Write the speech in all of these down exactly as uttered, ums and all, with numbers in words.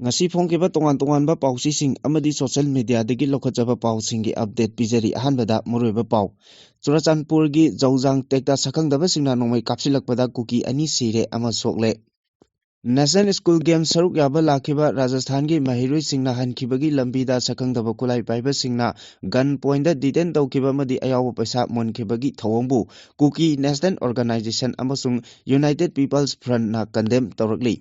ꯉꯁꯤ ꯐꯣꯡꯈꯤꯕ ꯇꯣꯉꯥꯟ ꯇꯣꯉꯥꯟꯕ ꯄꯥꯎꯆꯦꯁꯤꯡ ꯑꯃꯗꯤ social mediaꯗꯒꯤ ꯂꯧꯈꯠꯆꯕ ꯄꯥꯎꯁꯤꯡꯒꯤ update ꯄꯤꯖꯔꯤ꯫ ꯑꯍꯥꯟꯕꯗ ꯃꯔꯨꯑꯣꯏꯕ ꯄꯥꯎ꯫ ꯆꯨꯔꯥꯆꯥꯟꯄꯨꯔꯒꯤ ꯖꯧꯖꯥꯡ ꯇꯦꯛꯇ ꯁꯛꯈꯪꯗꯕꯁꯤꯡꯅ ꯅꯣꯡꯃꯩ ꯀꯥꯞꯁꯤꯜꯂꯛꯄꯗ ꯀꯨꯀꯤ ꯑꯅꯤ ꯁꯤꯔꯦ, ꯑꯃ ꯁꯣꯛꯂꯦ꯫ National School Games ꯁꯔꯨꯛ ꯌꯥꯕ ꯂꯥꯛꯈꯤꯕ ꯔꯥꯖꯁꯊꯥꯟꯒꯤ ꯃꯍꯩꯔꯣꯏꯁꯤꯡꯅ ꯍꯟꯈꯤꯕꯒꯤ ꯂꯝꯕꯤꯗ ꯁꯛꯈꯪꯗꯕ ꯈꯨꯠꯂꯥꯏ ꯄꯥꯏꯕꯁꯤꯡꯅ gun pointꯗ detain ꯇꯧꯈꯤꯕ ꯑꯃꯗꯤ ꯑꯌꯥꯎꯕ ꯄꯩꯁꯥ ꯃꯨꯟꯈꯤꯕꯒꯤ ꯊꯧꯑꯣꯡꯕꯨ Kuki National Organisation ꯑꯃꯁꯨꯡ United People's Frontꯅ condemn ꯇꯧꯔꯛꯂꯤ꯫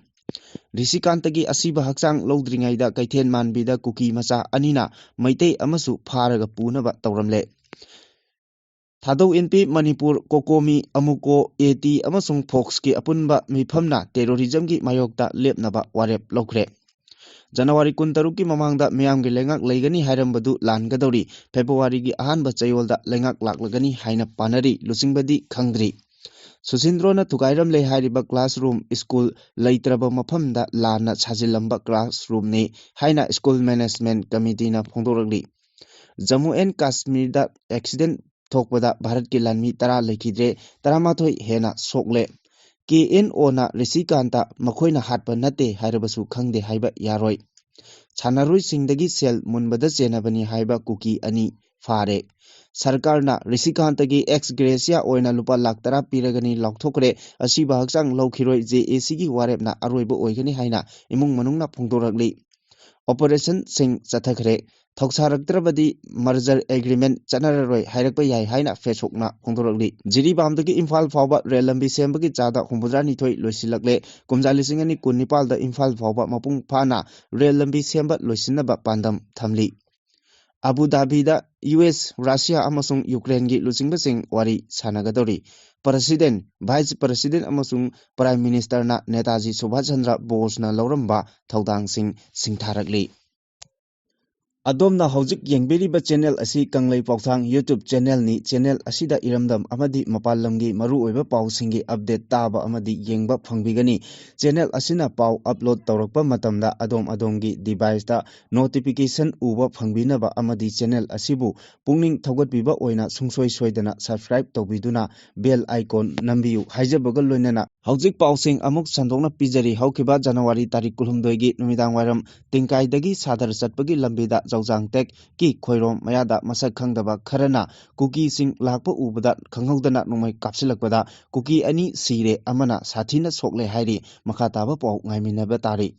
ꯔꯤꯁꯤꯀꯥꯟꯇꯒꯤ ꯑꯁꯤꯕ ꯍꯛꯆꯥꯡ ꯂꯧꯗ꯭ꯔꯤꯉꯩꯗ ꯀꯩꯊꯦꯜ ꯃꯥꯟꯕꯤꯗ ꯀꯨꯀꯤ ꯃꯆꯥ ꯑꯅꯤꯅ ꯃꯩꯇꯩ ꯑꯃꯁꯨ ꯐꯥꯔꯒ ꯄꯨꯅꯕ ꯇꯧꯔꯝꯂꯦ꯫ ꯊꯥꯗꯧ ꯏꯟꯄꯤ ꯃꯅꯤꯄꯨꯔ, ꯀꯣꯀꯣꯃꯤ, ꯑꯃꯨꯀꯣ, ꯑꯦꯇꯤ ꯑꯃꯁꯨꯡ ꯐꯣꯛꯁꯀꯤ ꯑꯄꯨꯟꯕ ꯃꯤꯐꯝꯅ terrorismꯒꯤ ꯃꯥꯌꯣꯛꯇ ꯂꯦꯞꯅꯕ ꯋꯥꯔꯦꯞ ꯂꯧꯈ꯭ꯔꯦ꯫ ꯖꯅꯋꯥꯔꯤ ꯀꯨꯟꯇꯔꯨꯛꯀꯤ ꯃꯃꯥꯡꯗ ꯃꯤꯌꯥꯝꯒꯤ ꯂꯩꯉꯥꯛ ꯂꯩꯒꯅꯤ ꯍꯥꯏꯔꯝꯕꯗꯨ ꯂꯥꯟꯒꯗꯧꯔꯤ꯫ ꯐꯦꯕ꯭ꯔꯨꯋꯥꯔꯤꯒꯤ ꯑꯍꯥꯟꯕ ꯆꯌꯣꯜꯗ ꯂꯩꯉꯥꯛ ꯂꯥꯛꯂꯒꯅꯤ ꯍꯥꯏꯅ ꯄꯥꯅꯔꯤ꯫ ꯂꯨꯆꯤꯡꯕꯗꯤ ꯈꯪꯗ꯭ꯔꯤ꯫ ꯁꯨꯁꯤꯟꯗ꯭ꯔꯣꯅ ꯊꯨꯒꯥꯏꯔꯝꯂꯦ ꯍꯥꯏꯔꯤꯕ classroom, school ꯂꯩꯇ꯭ꯔꯕ ꯃꯐꯝꯗ ꯂꯥꯟꯅ ꯁꯥꯖꯤꯜꯂꯝꯕ classroomꯅꯤ ꯍꯥꯏꯅ school management committeeꯅ ꯐꯣꯡꯗꯣꯔꯛꯂꯤ꯫ ꯖꯝꯃꯨ ꯑꯦꯟ ꯀꯥꯁꯃꯤꯔꯗ accident ꯊꯣꯛꯄꯗ ꯚꯥꯔꯠꯀꯤ ꯂꯥꯟꯃꯤ ꯇꯔꯥ ꯂꯩꯈꯤꯗ꯭ꯔꯦ, ꯇꯔꯥꯃꯥꯊꯣꯏ ꯍꯦꯟꯅ ꯁꯣꯛꯂꯦ꯫ ꯀꯦ ꯑꯦꯟ ꯑꯣꯅ ꯔꯤꯁꯤꯀꯥꯟꯇ ꯃꯈꯣꯏꯅ ꯍꯥꯠꯄ ꯅꯠꯇꯦ ꯍꯥꯏꯔꯕꯁꯨ ꯈꯪꯗꯦ ꯍꯥꯏꯕ ꯌꯥꯔꯣꯏ꯫ ꯁꯥꯟꯅꯔꯣꯏꯁꯤꯡꯗꯒꯤ ꯁꯦꯜ ꯃꯨꯟꯕꯗ ꯆꯦꯟꯅꯕꯅꯤ ꯍꯥꯏꯕ ꯀꯨꯀꯤ ꯑꯅꯤ ꯐꯥꯔꯦ꯫ ꯁꯔꯀꯥꯔꯅ ꯔꯤꯁꯤꯀꯥꯟꯇꯒꯤ ex gratia ꯑꯣꯏꯅ ꯂꯨꯄꯥ ꯂꯥꯈ ꯇꯔꯥ ꯄꯤꯔꯒꯅꯤ ꯂꯥꯎꯊꯣꯛꯈ꯭ꯔꯦ꯫ ꯑꯁꯤꯕ ꯍꯛꯆꯥꯡ ꯂꯧꯈꯤꯔꯣꯏ, JACꯒꯤ ꯋꯥꯔꯦꯞꯅ ꯑꯔꯣꯏꯕ ꯑꯣꯏꯒꯅꯤ ꯍꯥꯏꯅ ꯏꯃꯨꯡ ꯃꯅꯨꯡꯅ ꯐꯣꯡꯗꯣꯔꯛꯂꯤ꯫ Operationꯁꯤꯡ ꯆꯠꯊꯈ꯭ꯔꯦ꯫ ꯊꯧꯁꯥꯔꯛꯇ꯭ꯔꯕꯗꯤ merger agreement ꯆꯠꯅꯔꯔꯣꯏ ꯍꯥꯏꯔꯛꯄ ꯌꯥꯏ ꯍꯥꯏꯅ Facebookꯅ ꯐꯣꯡꯗꯣꯔꯛꯂꯤ꯫ ꯖꯤꯔꯤꯕꯥꯝꯗꯒꯤ ꯏꯝꯐꯥꯜ ꯐꯥꯎꯕ ꯔꯦꯜ ꯂꯝꯕꯤ ꯁꯦꯝꯕꯒꯤ ꯆꯥꯗ ꯍꯨꯝꯐꯨꯇꯔꯥꯅꯤꯊꯣꯏ ꯂꯣꯏꯁꯤꯜꯂꯛꯂꯦ꯫ ꯀꯨꯝꯖꯥ ꯂꯤꯁꯤꯡ ꯑꯅꯤ ꯀꯨꯟꯅꯤꯄꯥꯜꯗ ꯏꯝꯐꯥꯜ ꯐꯥꯎꯕ ꯃꯄꯨꯡ ꯐꯥꯅ ꯔꯦꯜ ꯂꯝꯕꯤ ꯁꯦꯝꯕ ꯂꯣꯏꯁꯤꯟꯅꯕ ꯄꯥꯟꯗꯝ ꯊꯝꯂꯤ꯫ ꯑꯕꯨ ꯙꯥꯕꯤꯗ ꯌꯨ ꯑꯦꯁ, ꯔꯁꯤꯌꯥ ꯑꯃꯁꯨꯡ ꯌꯨꯀ꯭ꯔꯦꯟꯒꯤ ꯂꯨꯆꯤꯡꯕꯁꯤꯡ ꯋꯥꯔꯤ ꯁꯥꯟꯅꯒꯗꯧꯔꯤ꯫ President, Vice President ꯑꯃꯁꯨꯡ Prime Ministerꯅ ꯅꯦꯇꯥꯖꯤ ꯁꯨꯚꯥꯁ ꯆꯟꯗ꯭ꯔ ꯕꯣꯁꯅ ꯂꯧꯔꯝꯕ ꯊꯧꯗꯥꯡꯁꯤꯡ ꯁꯤꯡꯊꯥꯔꯛꯂꯤ꯫ ꯑꯗꯣꯝꯅ ꯍꯧꯖꯤꯛ ꯌꯦꯡꯕꯤꯔꯤꯕ channel ꯑꯁꯤ ꯀꯪꯂꯩ ꯄꯥꯎꯊꯥꯡ YouTube channelꯅꯤ꯫ Channel ꯑꯁꯤꯗ ꯏꯔꯝꯗꯝ ꯑꯃꯗꯤ ꯃꯄꯥꯟ ꯂꯝꯒꯤ ꯃꯔꯨꯑꯣꯏꯕ ꯄꯥꯎꯁꯤꯡꯒꯤ update ꯇꯥꯕ ꯑꯃꯗꯤ ꯌꯦꯡꯕ ꯐꯪꯕꯤꯒꯅꯤ꯫ Channel ꯑꯁꯤꯅ ꯄꯥꯎ upload ꯇꯧꯔꯛꯄ ꯃꯇꯝꯗ ꯑꯗꯣꯝ ꯑꯗꯣꯝꯒꯤ deviceꯇ notification ꯎꯕ ꯐꯪꯕꯤꯅꯕ ꯑꯃꯗꯤ channel ꯑꯁꯤꯕꯨ ꯄꯨꯛꯅꯤꯡ ꯊꯧꯒꯠꯄꯤꯕ ꯑꯣꯏꯅ ꯁꯨꯡꯁꯣꯏ ꯁꯣꯏꯗꯅ subscribe ꯇꯧꯕꯤꯗꯨꯅ bell icon ꯅꯝꯕꯤꯌꯨ ꯍꯥꯏꯖꯕꯒ ꯂꯣꯏꯅꯅ ꯍꯧꯖꯤꯛ ꯄꯥꯎꯁꯤꯡ ꯑꯃꯨꯛ ꯁꯟꯗꯣꯛꯅ ꯄꯤꯖꯔꯤ꯫ ꯍꯧꯈꯤꯕ ꯖꯅꯋꯥꯔꯤ ꯇꯥꯔꯤꯛ ꯀꯨꯟꯍꯨꯝꯗꯣꯏꯒꯤ ꯅꯨꯃꯤꯗꯥꯡ ꯋꯥꯏꯔꯝ ꯇꯤꯡꯀꯥꯏꯗꯒꯤ ꯁꯥꯗꯔ ꯆꯠꯄꯒꯤ ꯂꯝꯕꯤꯗ ꯖꯧꯖꯥꯡ ꯇꯦꯛꯀꯤ ꯈꯣꯏꯔꯣꯝ ꯃꯌꯥꯗ ꯃꯁꯛ ꯈꯪꯗꯕ ꯈꯔꯅ ꯀꯨꯀꯤꯁꯤꯡ ꯂꯥꯛꯄ ꯎꯕꯗ ꯈꯪꯍꯧꯗꯅ ꯅꯣꯡꯃꯩ ꯀꯥꯞꯁꯤꯜꯂꯛꯄꯗ ꯀꯨꯀꯤ ꯑꯅꯤ ꯁꯤꯔꯦ, ꯑꯃꯅ ꯁꯥꯊꯤꯅ ꯁꯣꯛꯂꯦ ꯍꯥꯏꯔꯤ꯫ ꯃꯈꯥ ꯇꯥꯕ ꯄꯥꯎ ꯉꯥꯏꯃꯤꯟꯅꯕ ꯇꯥꯔꯤ꯫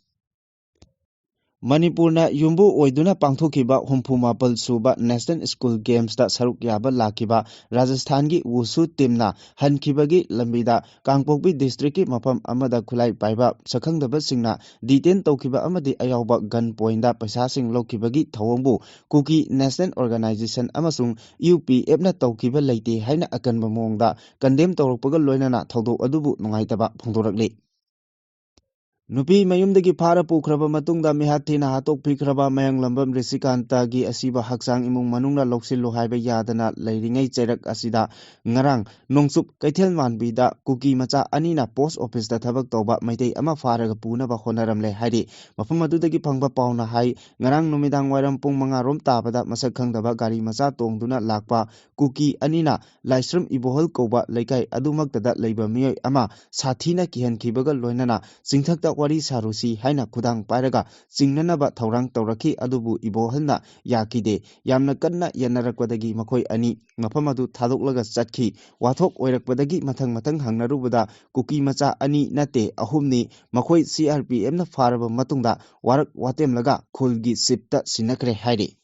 ꯃꯅꯤꯄꯨꯔꯅ ꯌꯨꯝꯕꯨ ꯑꯣꯏꯗꯨꯅ ꯄꯥꯡꯊꯣꯛꯈꯤꯕ ꯍꯨꯝꯐꯨ ꯃꯥꯄꯜ ꯁꯨꯕ National School Gamesꯇ ꯁꯔꯨꯛ ꯌꯥꯕ ꯂꯥꯛꯈꯤꯕ ꯔꯥꯖꯁꯊꯥꯟꯒꯤ ꯋꯨꯁꯨ teamꯅ ꯍꯟꯈꯤꯕꯒꯤ ꯂꯝꯕꯤꯗ ꯀꯥꯡꯄꯣꯛꯄꯤ districtꯀꯤ ꯃꯐꯝ ꯑꯃꯗ ꯈꯨꯠꯂꯥꯏ ꯄꯥꯏꯕ ꯁꯛꯈꯪꯗꯕꯁꯤꯡꯅ detain ꯇꯧꯈꯤꯕ ꯑꯃꯗꯤ ꯑꯌꯥꯎꯕ gun pointꯇ ꯄꯩꯁꯥꯁꯤꯡ ꯂꯧꯈꯤꯕꯒꯤ ꯊꯧꯑꯣꯡꯕꯨ Kuki National Organisation ꯑꯃꯁꯨꯡ UPFꯅ ꯇꯧꯈꯤꯕ ꯂꯩꯇꯦ ꯍꯥꯏꯅ ꯑꯀꯟꯕ ꯃꯑꯣꯡꯗ condemn ꯇꯧꯔꯛꯄꯒ ꯂꯣꯏꯅꯅ ꯊꯧꯗꯣꯛ ꯑꯗꯨꯕꯨ ꯅꯨꯡꯉꯥꯏꯇꯕ ꯐꯣꯡꯗꯣꯔꯛꯂꯤ꯫ ꯅꯨꯄꯤ ꯃꯌꯨꯝꯗꯒꯤ ꯐꯥꯔ ꯄꯨꯈ꯭ꯔꯕ ꯃꯇꯨꯡꯗ ꯃꯤꯍꯥꯠ ꯊꯤꯅ ꯍꯥꯠꯇꯣꯛꯄꯤꯈ꯭ꯔꯕ ꯃꯌꯥꯡꯂꯝꯕꯝ ꯔꯤꯁꯤꯀꯥꯟꯇꯒꯤ ꯑꯁꯤꯕ ꯍꯛꯆꯥꯡ ꯏꯃꯨꯡ ꯃꯅꯨꯡꯅ ꯂꯧꯁꯤꯜꯂꯨ ꯍꯥꯏꯕ ꯌꯥꯗꯅ ꯂꯩꯔꯤꯉꯩ ꯆꯩꯔꯛ ꯑꯁꯤꯗ ꯉꯔꯥꯡ ꯅꯣꯡꯆꯨꯞ ꯀꯩꯊꯦꯜ ꯃꯥꯟꯕꯤꯗ ꯀꯨꯀꯤ ꯃꯆꯥ ꯑꯅꯤꯅ post officeꯇ ꯊꯕꯛ ꯇꯧꯕ ꯃꯩꯇꯩ ꯑꯃ ꯐꯥꯔꯒ ꯄꯨꯅꯕ ꯍꯣꯠꯅꯔꯝꯂꯦ ꯍꯥꯏꯔꯤ꯫ ꯃꯐꯝ ꯑꯗꯨꯗꯒꯤ ꯐꯪꯕ ꯄꯥꯎꯅ ꯍꯥꯏ, ꯉꯔꯥꯡ ꯅꯨꯃꯤꯗꯥꯡ ꯋꯥꯏꯔꯝ ꯄꯨꯡ ꯃꯉꯥ ꯔꯣꯝ ꯇꯥꯕꯗ ꯃꯁꯛ ꯈꯪꯗꯕ ꯒꯥꯔꯤ ꯃꯆꯥ ꯇꯣꯡꯗꯨꯅ ꯂꯥꯛꯄ ꯀꯨꯀꯤ ꯑꯅꯤꯅ ꯂꯥꯏꯁ꯭ꯔꯝ ꯏꯕꯣꯍꯜ ꯀꯧꯕ ꯂꯩꯀꯥꯏ ꯑꯗꯨꯃꯛꯇꯗ ꯂꯩꯕ ꯃꯤꯑꯣꯏ ꯑꯃ ꯁꯥꯊꯤꯅ ꯀꯤꯍꯟꯈꯤꯕꯒ ꯂꯣꯏꯅꯅ ꯆꯤꯡꯊꯛꯇ ꯋꯥꯔꯤ ꯁꯥꯔꯨꯁꯤ ꯍꯥꯏꯅ ꯈꯨꯗꯥꯡ ꯄꯥꯏꯔꯒ ꯆꯤꯡꯅꯅꯕ ꯊꯧꯔꯥꯡ ꯇꯧꯔꯛꯈꯤ꯫ ꯑꯗꯨꯕꯨ ꯏꯕꯣꯍꯜꯅ ꯌꯥꯈꯤꯗꯦ꯫ ꯌꯥꯝꯅ ꯀꯟꯅ ꯌꯦꯠꯅꯔꯛꯄꯗꯒꯤ ꯃꯈꯣꯏ ꯑꯅꯤ ꯃꯐꯝ ꯑꯗꯨ ꯊꯥꯗꯣꯛꯂꯒ ꯆꯠꯈꯤ꯫ ꯋꯥꯊꯣꯛ ꯑꯣꯏꯔꯛꯄꯗꯒꯤ ꯃꯊꯪ ꯃꯊꯪ ꯍꯪꯅꯔꯨꯕꯗ ꯀꯨꯀꯤ ꯃꯆꯥ ꯑꯅꯤ ꯅꯠꯇꯦ, ꯑꯍꯨꯝꯅꯤ꯫ ꯃꯈꯣꯏ CRPFꯅ ꯐꯥꯔꯕ ꯃꯇꯨꯡꯗ ꯋꯥꯔꯛ ꯋꯥꯇꯦꯝꯂꯒ ꯈꯨꯜꯒꯤ chiefꯇ ꯁꯤꯟꯅꯈ꯭ꯔꯦ ꯍꯥꯏꯔꯤ꯫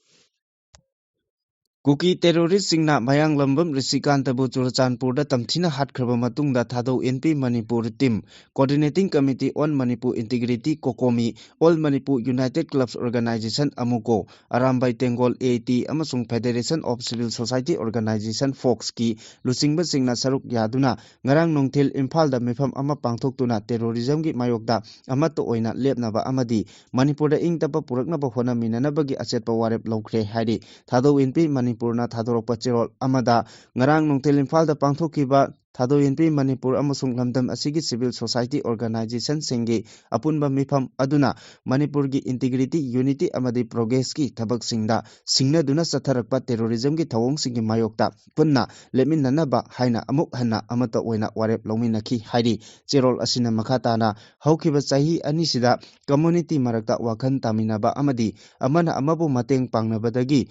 ꯀꯨꯀꯤ terroristꯁꯤꯡꯅ ꯃꯌꯥꯡꯂꯝꯕꯝ ꯔꯤꯁꯤꯀꯥꯟꯇꯕꯨ ꯆꯨꯔꯆꯥꯟꯄꯨꯔꯗ ꯇꯝꯊꯤꯅ ꯍꯥꯠꯈ꯭ꯔꯕ ꯃꯇꯨꯡꯗ ꯊꯥꯗꯧ ꯏꯟꯄꯤ Manipur team, Coordinating Committee on Manipur Integrity, COCOMI, All Manipur United Clubs Organisation, AMUCO, Arambai ꯇꯦꯡꯒꯣꯜ, AT, ꯑꯃꯁꯨꯡ Federation of Civil Society Organisation, ꯐꯣꯛꯁꯀꯤ ꯂꯨꯆꯤꯡꯕꯁꯤꯡꯅ ꯁꯔꯨꯛ ꯌꯥꯗꯨꯅ ꯉꯔꯥꯡ ꯅꯨꯡꯊꯤꯜ ꯏꯝꯐꯥꯜꯗ ꯃꯤꯐꯝ ꯑꯃ ꯄꯥꯡꯊꯣꯛꯇꯨꯅ terrorismꯒꯤ ꯃꯥꯌꯣꯛꯇ ꯑꯃꯠꯇ ꯑꯣꯏꯅ ꯂꯦꯞꯅꯕ ꯑꯃꯗꯤ ꯃꯅꯤꯄꯨꯔꯗ ꯏꯪ ꯇꯞꯄ ꯄꯨꯔꯛꯅꯕ ꯍꯣꯠꯅꯃꯤꯟꯅꯅꯕꯒꯤ ꯑꯆꯦꯠꯄ ꯋꯥꯔꯦꯞ ꯂꯧꯈ꯭ꯔꯦ ꯍꯥꯏꯔꯤ꯫ ꯊꯥꯗꯧ ꯏꯟꯄꯤ ꯃꯅꯤꯄꯨꯔꯅ ꯊꯥꯗꯣꯔꯛꯄ ꯆꯦꯔꯣꯜ ꯑꯃꯗ, ꯉꯔꯥꯡ ꯅꯨꯡꯊꯤꯜ ꯏꯝꯐꯥꯜꯗ ꯄꯥꯡꯊꯣꯛꯈꯤꯕ ꯊꯥꯗꯧ ꯏꯟꯄꯤ ꯃꯅꯤꯄꯨꯔ ꯑꯃꯁꯨꯡ ꯂꯝꯗꯝ ꯑꯁꯤꯒꯤ civil society organizationꯁꯤꯡꯒꯤ ꯑꯄꯨꯟꯕ ꯃꯤꯐꯝ ꯑꯗꯨꯅ ꯃꯅꯤꯄꯨꯔꯒꯤ integrity, unity ꯑꯃꯗꯤ progressꯀꯤ ꯊꯕꯛꯁꯤꯡꯗ ꯁꯤꯡꯅꯗꯨꯅ ꯆꯠꯊꯔꯛꯄ terrorismꯒꯤ ꯊꯧꯑꯣꯡꯁꯤꯡꯒꯤ ꯃꯥꯌꯣꯛꯇ ꯄꯨꯟꯅ ꯂꯦꯞꯃꯤꯟꯅꯅꯕ ꯍꯥꯏꯅ ꯑꯃꯨꯛ ꯍꯟꯅ ꯑꯃꯠꯇ ꯑꯣꯏꯅ ꯋꯥꯔꯦꯞ ꯂꯧꯃꯤꯟꯅꯈꯤ ꯍꯥꯏꯔꯤ꯫ ꯆꯦꯔꯣꯜ ꯑꯁꯤꯅ ꯃꯈꯥ ꯇꯥꯅ ꯍꯧꯈꯤꯕ ꯆꯍꯤ ꯑꯅꯤꯁꯤꯗ community ꯃꯔꯛꯇ ꯋꯥꯈꯜ ꯇꯥꯃꯤꯟꯅꯕ ꯑꯃꯗꯤ ꯑꯃꯅ ꯑꯃꯕꯨ ꯃꯇꯦꯡ ꯄꯥꯡꯅꯕꯗꯒꯤ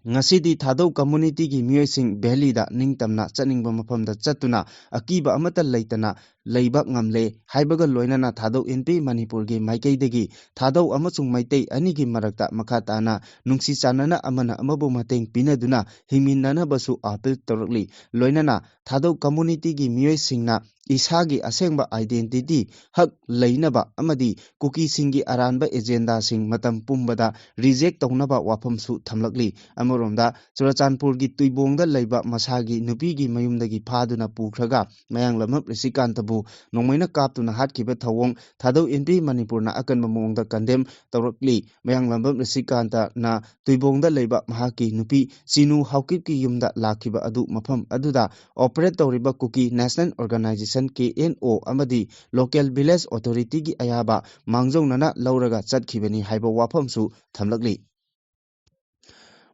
ꯉꯁꯤꯗꯤ ꯊꯥꯗꯧ communityꯒꯤ ꯃꯤꯑꯣꯏꯁꯤꯡ valleyꯗ ꯅꯤꯡꯇꯝꯅ ꯆꯠꯅꯤꯡꯕ ꯃꯐꯝꯗ ꯆꯠꯇꯨꯅ ꯑꯀꯤꯕ ꯑꯃꯠꯇ ꯂꯩꯇꯅ ꯂꯩꯕ ꯉꯝꯂꯦ ꯍꯥꯏꯕꯒ ꯂꯣꯏꯅꯅ ꯊꯥꯗꯧ ꯏꯟꯄꯤ ꯃꯅꯤꯄꯨꯔꯒꯤ ꯃꯥꯏꯀꯩꯗꯒꯤ ꯊꯥꯗꯧ ꯑꯃꯁꯨꯡ ꯃꯩꯇꯩ ꯑꯅꯤꯒꯤ ꯃꯔꯛꯇ ꯃꯈꯥ ꯇꯥꯅ ꯅꯨꯡꯁꯤ ꯆꯥꯟꯅꯅ ꯑꯃꯅ ꯑꯃꯕꯨ ꯃꯇꯦꯡ ꯄꯤꯅꯗꯨꯅ ꯍꯤꯡꯃꯤꯟꯅꯅꯕꯁꯨ appeal ꯇꯧꯔꯛꯂꯤ꯫ ꯂꯣꯏꯅꯅ ꯊꯥꯗꯧ communityꯒꯤ ꯃꯤꯑꯣꯏꯁꯤꯡꯅ ꯏꯁꯥꯒꯤ ꯑꯁꯦꯡꯕ identity, ꯍꯛ ꯂꯩꯅꯕ ꯑꯃꯗꯤ ꯀꯨꯀꯤꯁꯤꯡꯒꯤ ꯑꯔꯥꯟꯕ agendaꯁꯤꯡ ꯃꯇꯝ ꯄꯨꯝꯕꯗ reject ꯇꯧꯅꯕ ꯋꯥꯐꯝꯁꯨ ꯊꯝꯂꯛꯂꯤ꯫ ꯑꯃꯔꯣꯝꯗ ꯆꯨꯔꯆꯥꯟꯄꯨꯔꯒꯤ ꯇꯨꯏꯕꯣꯡꯗ ꯂꯩꯕ ꯃꯁꯥꯒꯤ ꯅꯨꯄꯤꯒꯤ ꯃꯌꯨꯝꯗꯒꯤ ꯐꯥꯗꯨꯅ ꯄꯨꯈ꯭ꯔꯒ ꯃꯌꯥꯡꯂꯝꯕꯝ ꯔꯤꯁꯤꯀꯥꯟꯇꯕꯨ ꯅꯣꯡꯃꯩꯅ ꯀꯥꯞꯇꯨꯅ ꯍꯥꯠꯈꯤꯕ ꯊꯧꯑꯣꯡ ꯊꯥꯗꯧ ꯏꯟꯄꯤ ꯃꯅꯤꯄꯨꯔꯅ ꯑꯀꯟꯕ ꯃꯑꯣꯡꯗ condemn ꯇꯧꯔꯛꯂꯤ꯫ ꯃꯌꯥꯡꯂꯝꯕꯝ ꯔꯤꯁꯤꯀꯥꯟꯇꯅ ꯇꯨꯏꯕꯣꯡꯗ ꯂꯩꯕ ꯃꯍꯥꯛꯀꯤ ꯅꯨꯄꯤ ꯆꯤꯅꯨ ꯍꯥꯎꯀꯤꯞꯀꯤ ꯌꯨꯝꯗ ꯂꯥꯛꯈꯤꯕ ꯑꯗꯨ ꯃꯐꯝ ꯑꯗꯨꯗ operate ꯇꯧꯔꯤꯕ ꯀꯨꯀꯤ National Organization, KNO, ꯑꯃꯗꯤ local village authorityꯒꯤ ꯑꯌꯥꯕ ꯃꯥꯡꯖꯧꯅꯅ ꯂꯧꯔꯒ ꯆꯠꯈꯤꯕꯅꯤ ꯍꯥꯏꯕ ꯋꯥꯐꯝꯁꯨ ꯊꯝꯂꯛꯂꯤ꯫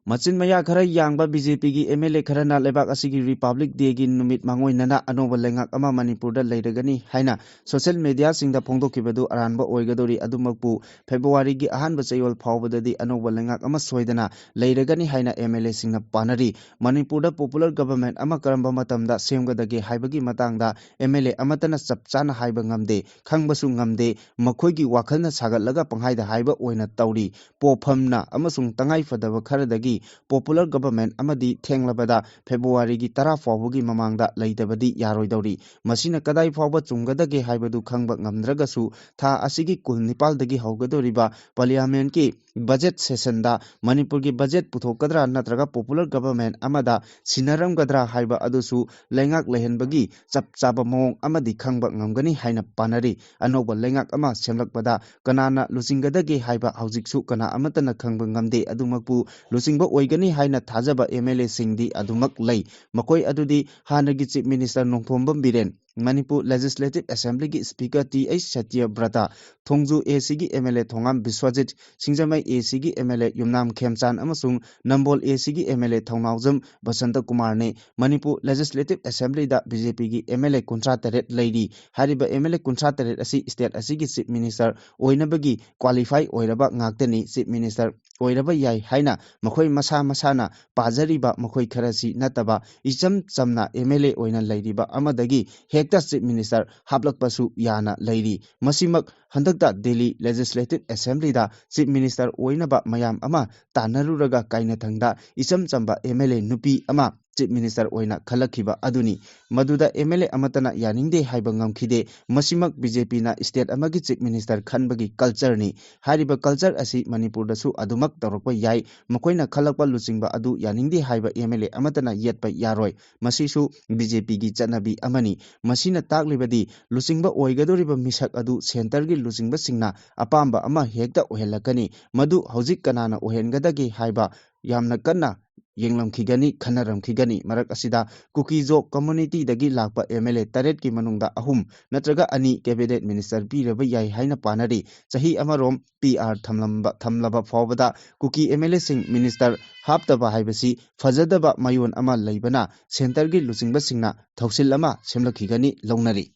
ꯃꯆꯤꯟ ꯃꯌꯥ ꯈꯔ ꯌꯥꯡꯕ BJPꯒꯤ MLA ꯈꯔꯅ ꯂꯩꯕꯥꯛ ꯑꯁꯤꯒꯤ Republic Dayꯒꯤ ꯅꯨꯃꯤꯠ ꯃꯥꯡꯑꯣꯏꯅꯅ ꯑꯅꯧꯕ ꯂꯩꯉꯥꯛ ꯑꯃ ꯃꯅꯤꯄꯨꯔꯗ ꯂꯩꯔꯒꯅꯤ ꯍꯥꯏꯅ social mediaꯁꯤꯡꯗ ꯐꯣꯡꯗꯣꯛꯈꯤꯕꯗꯨ ꯑꯔꯥꯟꯕ ꯑꯣꯏꯒꯗꯧꯔꯤ꯫ ꯑꯗꯨꯃꯛꯄꯨ Februaryꯒꯤ ꯑꯍꯥꯟꯕ ꯆꯌꯣꯜ ꯐꯥꯎꯕꯗꯗꯤ ꯑꯅꯧꯕ ꯂꯩꯉꯥꯛ ꯑꯃ ꯁꯣꯏꯗꯅ ꯂꯩꯔꯒꯅꯤ ꯍꯥꯏꯅ MLAꯁꯤꯡꯅ ꯄꯥꯅꯔꯤ꯫ ꯃꯅꯤꯄꯨꯔꯗ popular government ꯑꯃ ꯀꯔꯝꯕ ꯃꯇꯝꯗ ꯁꯦꯝꯒꯗꯒꯦ ꯍꯥꯏꯕꯒꯤ ꯃꯇꯥꯡꯗ MLA ꯑꯃꯠꯇꯅ ꯆꯞ ꯆꯥꯅ ꯍꯥꯏꯕ ꯉꯝꯗꯦ, ꯈꯪꯕꯁꯨ ꯉꯝꯗꯦ꯫ ꯃꯈꯣꯏꯒꯤ ꯋꯥꯈꯜꯅ ꯁꯥꯒꯠꯂꯒ ꯄꯪꯍꯥꯏꯗ ꯍꯥꯏꯕ ꯑꯣꯏꯅ ꯇꯧꯔꯤ꯫ ꯄꯣꯠꯐꯝꯅ ꯑꯃꯁꯨꯡ ꯇꯉꯥꯏ ꯐꯗꯕ ꯈꯔꯗꯒꯤ popular government ꯑꯃꯗꯤ ꯊꯦꯡꯂꯕꯗ Februaryꯒꯤ ꯇꯔꯥ ꯐꯥꯎꯕꯒꯤ ꯃꯃꯥꯡꯗ ꯂꯩꯇꯕꯗꯤ ꯌꯥꯔꯣꯏꯗꯧꯔꯤ꯫ ꯃꯁꯤꯅ ꯀꯗꯥꯏ ꯐꯥꯎꯕ ꯆꯨꯝꯒꯗꯒꯦ ꯍꯥꯏꯕꯗꯨ ꯈꯪꯕ ꯉꯝꯗ꯭ꯔꯒꯁꯨ, ꯊꯥ ꯑꯁꯤꯒꯤ ꯀꯨꯟꯅꯤꯄꯥꯜꯗꯒꯤ ꯍꯧꯒꯗꯧꯔꯤꯕ Parliamentꯀꯤ budget sessionꯗ ꯃꯅꯤꯄꯨꯔꯒꯤ budget ꯄꯨꯊꯣꯛꯀꯗ꯭ꯔꯥ ꯅꯠꯇ꯭ꯔꯒ popular government ꯑꯃꯗ ꯁꯤꯟꯅꯔꯝꯒꯗ꯭ꯔꯥ ꯍꯥꯏꯕ ꯑꯗꯨꯁꯨ ꯂꯩꯉꯥꯛ ꯂꯩꯍꯟꯕꯒꯤ ꯆꯞ ꯆꯥꯕ ꯃꯑꯣꯡ ꯑꯃꯗꯤ ꯈꯪꯕ ꯉꯝꯒꯅꯤ ꯍꯥꯏꯅ ꯄꯥꯅꯔꯤ꯫ ꯑꯅꯧꯕ ꯂꯩꯉꯥꯛ ꯑꯃ ꯁꯦꯝꯂꯛꯄꯗ ꯀꯅꯥꯅ ꯂꯨꯆꯤꯡꯒꯗꯒꯦ ꯍꯥꯏꯕ ꯍꯧꯖꯤꯛꯁꯨ ꯀꯅꯥ ꯑꯃꯠꯇꯅ ꯈꯪꯕ ꯉꯝꯗꯦ꯫ ꯑꯗꯨꯃꯛꯄꯨ ꯂꯨꯆꯤꯡꯕ ꯑꯣꯏꯒꯅꯤ ꯍꯥꯏꯅ ꯊꯥꯖꯕ MLAꯁꯤꯡꯗꯤ ꯑꯗꯨꯃꯛ ꯂꯩ꯫ ꯃꯈꯣꯏ ꯑꯗꯨꯗꯤ ꯍꯥꯟꯅꯒꯤ Chief Minister Nongthombam Biren, Manipur Legislative Assemblyꯒꯤ Speaker T H Satyabrata, ꯊꯣꯡꯖꯨ ACꯒꯤ MLA ꯊꯣꯉꯥꯝ ꯕꯤꯁ꯭ꯋꯖꯤꯠ, ꯁꯤꯡꯖꯃꯩ ACꯒꯤ MLA ꯌꯨꯝꯅꯥꯝ ꯈꯦꯝꯆꯥꯟ ꯑꯃꯁꯨꯡ ꯅꯝꯕꯣꯜ ACꯒꯤ MLA ꯊꯧꯅꯥꯎꯖꯝ ꯕꯁꯟꯇ ꯀꯨꯃꯥꯔꯅꯤ꯫ ꯃꯅꯤꯄꯨꯔ Legislative Assemblyꯗ BJPꯒꯤ MLA ꯀꯨꯟꯊ꯭ꯔꯥ ꯇꯔꯦꯠ ꯂꯩꯔꯤ꯫ ꯍꯥꯏꯔꯤꯕ MLA ꯀꯨꯟꯊ꯭ꯔꯥ ꯇꯔꯦꯠ ꯑꯁꯤ state ꯑꯁꯤꯒꯤ Chief Minister ꯑꯣꯏꯅꯕꯒꯤ qualify ꯑꯣꯏꯔꯕ ꯉꯥꯛꯇꯅꯤ꯫ Chief Minister ꯑꯣꯏꯔꯕ ꯌꯥꯏ ꯍꯥꯏꯅ ꯃꯈꯣꯏ ꯃꯁꯥ ꯃꯁꯥꯅ ꯄꯥꯖꯔꯤꯕ ꯃꯈꯣꯏ ꯈꯔꯁꯤ ꯅꯠꯇꯕ ꯏꯆꯝ ꯆꯝꯅ MLA ꯑꯣꯏꯅ ꯂꯩꯔꯤꯕ ꯑꯃꯗꯒꯤ ꯍꯦꯛꯇ Chief Minister ꯍꯥꯞꯂꯛꯄꯁꯨ ꯌꯥꯅ ꯂꯩꯔꯤ꯫ ꯃꯁꯤꯃꯛ ꯍꯟꯗꯛꯇ Delhi Legislative Assemblyꯗ Chief Minister ꯑꯣꯏꯅꯕ ꯃꯌꯥꯝ ꯑꯃ ꯇꯥꯟꯅꯔꯨꯔꯒ ꯀꯥꯏꯅꯊꯪꯗ ꯏꯆꯝ ꯆꯝꯕ MLA ꯅꯨꯄꯤ ꯑꯃ Chief Minister ꯑꯣꯏꯅ ꯈꯜꯂꯛꯈꯤꯕ ꯑꯗꯨꯅꯤ꯫ ꯃꯗꯨꯗ MLA ꯑꯃꯠꯇꯅ ꯌꯥꯅꯤꯡꯗꯦ ꯍꯥꯏꯕ ꯉꯝꯈꯤꯗꯦ꯫ ꯃꯁꯤꯃꯛ BJPꯅ state ꯑꯃꯒꯤ Chief Minister ꯈꯟꯕꯒꯤ cultureꯅꯤ꯫ ꯍꯥꯏꯔꯤꯕ culture ꯑꯁꯤ ꯃꯅꯤꯄꯨꯔꯗꯁꯨ ꯑꯗꯨꯃꯛ ꯇꯧꯔꯛꯄ ꯌꯥꯏ꯫ ꯃꯈꯣꯏꯅ ꯈꯜꯂꯛꯄ ꯂꯨꯆꯤꯡꯕ ꯑꯗꯨ ꯌꯥꯅꯤꯡꯗꯦ ꯍꯥꯏꯕ MLA ꯑꯃꯠꯇꯅ ꯌꯦꯠꯄ ꯌꯥꯔꯣꯏ꯫ ꯃꯁꯤꯁꯨ BJPꯒꯤ ꯆꯠꯅꯕꯤ ꯑꯃꯅꯤ꯫ ꯃꯁꯤꯅ ꯇꯥꯛꯂꯤꯕꯗꯤ ꯂꯨꯆꯤꯡꯕ ꯑꯣꯏꯒꯗꯧꯔꯤꯕ ꯃꯤꯁꯛ ꯑꯗꯨ centreꯒꯤ ꯂꯨꯆꯤꯡꯕꯁꯤꯡꯅ ꯑꯄꯥꯝꯕ ꯑꯃ ꯍꯦꯛꯇ ꯑꯣꯏꯍꯜꯂꯛꯀꯅꯤ꯫ ꯃꯗꯨ ꯍꯧꯖꯤꯛ ꯀꯅꯥꯅ ꯑꯣꯏꯍꯟꯒꯗꯒꯦ ꯍꯥꯏꯕ ꯌꯥꯝꯅ ꯀꯟꯅ ꯌꯦꯡꯂꯝꯈꯤꯒꯅꯤ, ꯈꯟꯅꯔꯝꯈꯤꯒꯅꯤ꯫ ꯃꯔꯛ ꯑꯁꯤꯗ ꯀꯨꯀꯤꯖꯣ communityꯗꯒꯤ ꯂꯥꯛꯄ MLA ꯇꯔꯦꯠꯀꯤ ꯃꯅꯨꯡꯗ ꯑꯍꯨꯝ ꯅꯠꯇ꯭ꯔꯒ ꯑꯅꯤ cabinet minister ꯄꯤꯔꯕ ꯌꯥꯏ ꯍꯥꯏꯅ ꯄꯥꯅꯔꯤ꯫ ꯆꯍꯤ ꯑꯃꯔꯣꯝ PR ꯊꯝꯂꯝꯕ, ꯊꯝꯂꯕ ꯐꯥꯎꯕꯗ ꯀꯨꯀꯤ MLAꯁꯤꯡ minister ꯍꯥꯞꯇꯕ ꯍꯥꯏꯕꯁꯤ ꯐꯖꯗꯕ ꯃꯌꯣꯟ ꯑꯃ ꯂꯩꯕꯅ centreꯒꯤ ꯂꯨꯆꯤꯡꯕꯁꯤꯡꯅ ꯊꯧꯁꯤꯜ ꯑꯃ ꯁꯦꯝꯂꯛꯈꯤꯒꯅꯤ ꯂꯧꯅꯔꯤ꯫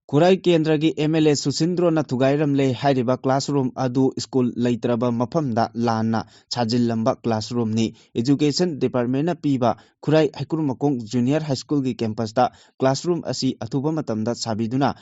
ꯈꯨꯔꯥꯏ ꯀꯦꯟꯗ꯭ꯔꯒꯤ MLA ꯁꯨꯁꯤꯟꯗ꯭ꯔꯣꯅ ꯊꯨꯒꯥꯏꯔꯝꯂꯦ ꯍꯥꯏꯔꯤꯕ classroom ꯑꯗꯨ school ꯂꯩꯇ꯭ꯔꯕ ꯃꯐꯝꯗ ꯂꯥꯟꯅ ꯁꯥꯖꯤꯜꯂꯝꯕ classroomꯅꯤ꯫ Education Departmentꯅ ꯄꯤꯕ ꯈꯨꯔꯥꯏ ꯍꯩꯀ꯭ꯔꯨꯃꯈꯣꯡ Junior High Schoolꯒꯤ campusꯇ classroom ꯑꯁꯤ ꯑꯊꯨꯕ ꯃꯇꯝꯗ ꯁꯥꯕꯤꯗꯨꯅ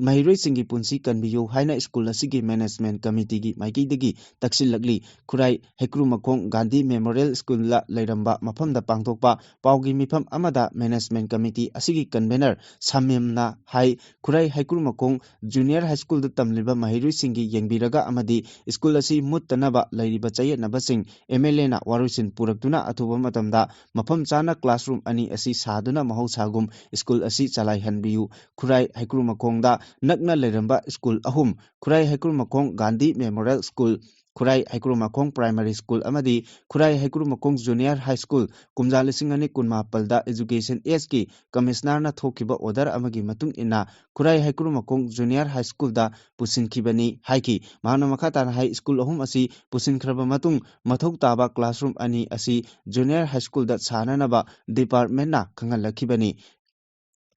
ꯃꯍꯩꯔꯣꯏꯁꯤꯡꯒꯤ ꯄꯨꯟꯁꯤ ꯀꯟꯕꯤꯌꯨ ꯍꯥꯏꯅ school ꯑꯁꯤꯒꯤ management committeeꯒꯤ ꯃꯥꯏꯀꯩꯗꯒꯤ ꯇꯛꯁꯤꯜꯂꯛꯂꯤ꯫ ꯈꯨꯔꯥꯏ ꯍꯩꯀ꯭ꯔꯨꯃꯈꯣꯡ ꯒꯥꯟꯙꯤ Memorial Schoolꯗ ꯂꯩꯔꯝꯕ ꯃꯐꯝꯗ ꯄꯥꯡꯊꯣꯛꯄ ꯄꯥꯎꯒꯤ ꯃꯤꯐꯝ ꯑꯃꯗ management committee ꯑꯁꯤꯒꯤ convener ꯁꯥꯃꯤꯝꯅ ꯍꯥꯏ, ꯈꯨꯔꯥꯏ ꯍꯩꯀ꯭ꯔꯨꯃꯈꯣꯡ Junior High Schoolꯗ ꯇꯝꯂꯤꯕ ꯃꯍꯩꯔꯣꯏꯁꯤꯡꯒꯤ ꯌꯦꯡꯕꯤꯔꯒ ꯑꯃꯗꯤ school ꯑꯁꯤ ꯃꯨꯠꯇꯅꯕ ꯂꯩꯔꯤꯕ ꯆꯌꯦꯠꯅꯕꯁꯤꯡ MLAꯅ ꯋꯥꯔꯣꯏꯁꯤꯟ ꯄꯨꯔꯛꯇꯨꯅ ꯑꯊꯨꯕ ꯃꯇꯝꯗ ꯃꯐꯝ ꯆꯥꯅ classroom ꯑꯅꯤ ꯑꯁꯤ ꯁꯥꯗꯨꯅ ꯃꯍꯧꯁꯥꯒꯨꯝ school ꯑꯁꯤ ꯆꯂꯥꯏꯍꯟꯕꯤꯌꯨ꯫ ꯈꯨꯔꯥꯏ ꯍꯩꯀ꯭ꯔꯨꯃꯈꯣꯡꯗ ꯅꯛꯅ ꯂꯩꯔꯝꯕ school ꯑꯍꯨꯝ, ꯈꯨꯔꯥꯏ ꯍꯩꯀ꯭ꯔꯨꯃꯈꯣꯡ ꯒꯥꯟꯙꯤ Memorial School, ꯈꯨꯔꯥꯏ ꯍꯩꯀ꯭ꯔꯨꯃꯈꯣꯡ Primary School ꯑꯃꯗꯤ ꯈꯨꯔꯥꯏ ꯍꯩꯀ꯭ꯔꯨꯃꯈꯣꯡ Junior High School ꯀꯨꯝꯖꯥ ꯂꯤꯁꯤꯡ ꯑꯅꯤ ꯀꯨꯟꯃꯥꯄꯜꯗ Education Act ꯀꯤ Commissioner ꯅ ꯊꯣꯛꯈꯤꯕ order ꯑꯃꯒꯤ ꯃꯇꯨꯡ ꯏꯟꯅ ꯈꯨꯔꯥꯏ ꯍꯩꯀ꯭ꯔꯨꯃꯈꯣꯡ Junior High School ꯗ ꯄꯨꯁꯤꯟꯈꯤꯕꯅꯤ ꯍꯥꯏꯈꯤ꯫ ꯃꯍꯥꯛꯅ ꯃꯈꯥ ꯇꯥꯅ ꯍꯥꯏ, school ꯑꯍꯨꯝ ꯑꯁꯤ ꯄꯨꯁꯤꯟꯈ꯭ꯔꯕ ꯃꯇꯨꯡ ꯃꯊꯧ ꯇꯥꯕ classroom ꯑꯅꯤ ꯑꯁꯤ Junior High School ꯗ ꯁꯥꯅꯅꯕ department ꯅ ꯈꯪꯍꯜꯂꯛꯈꯤꯕꯅꯤ꯫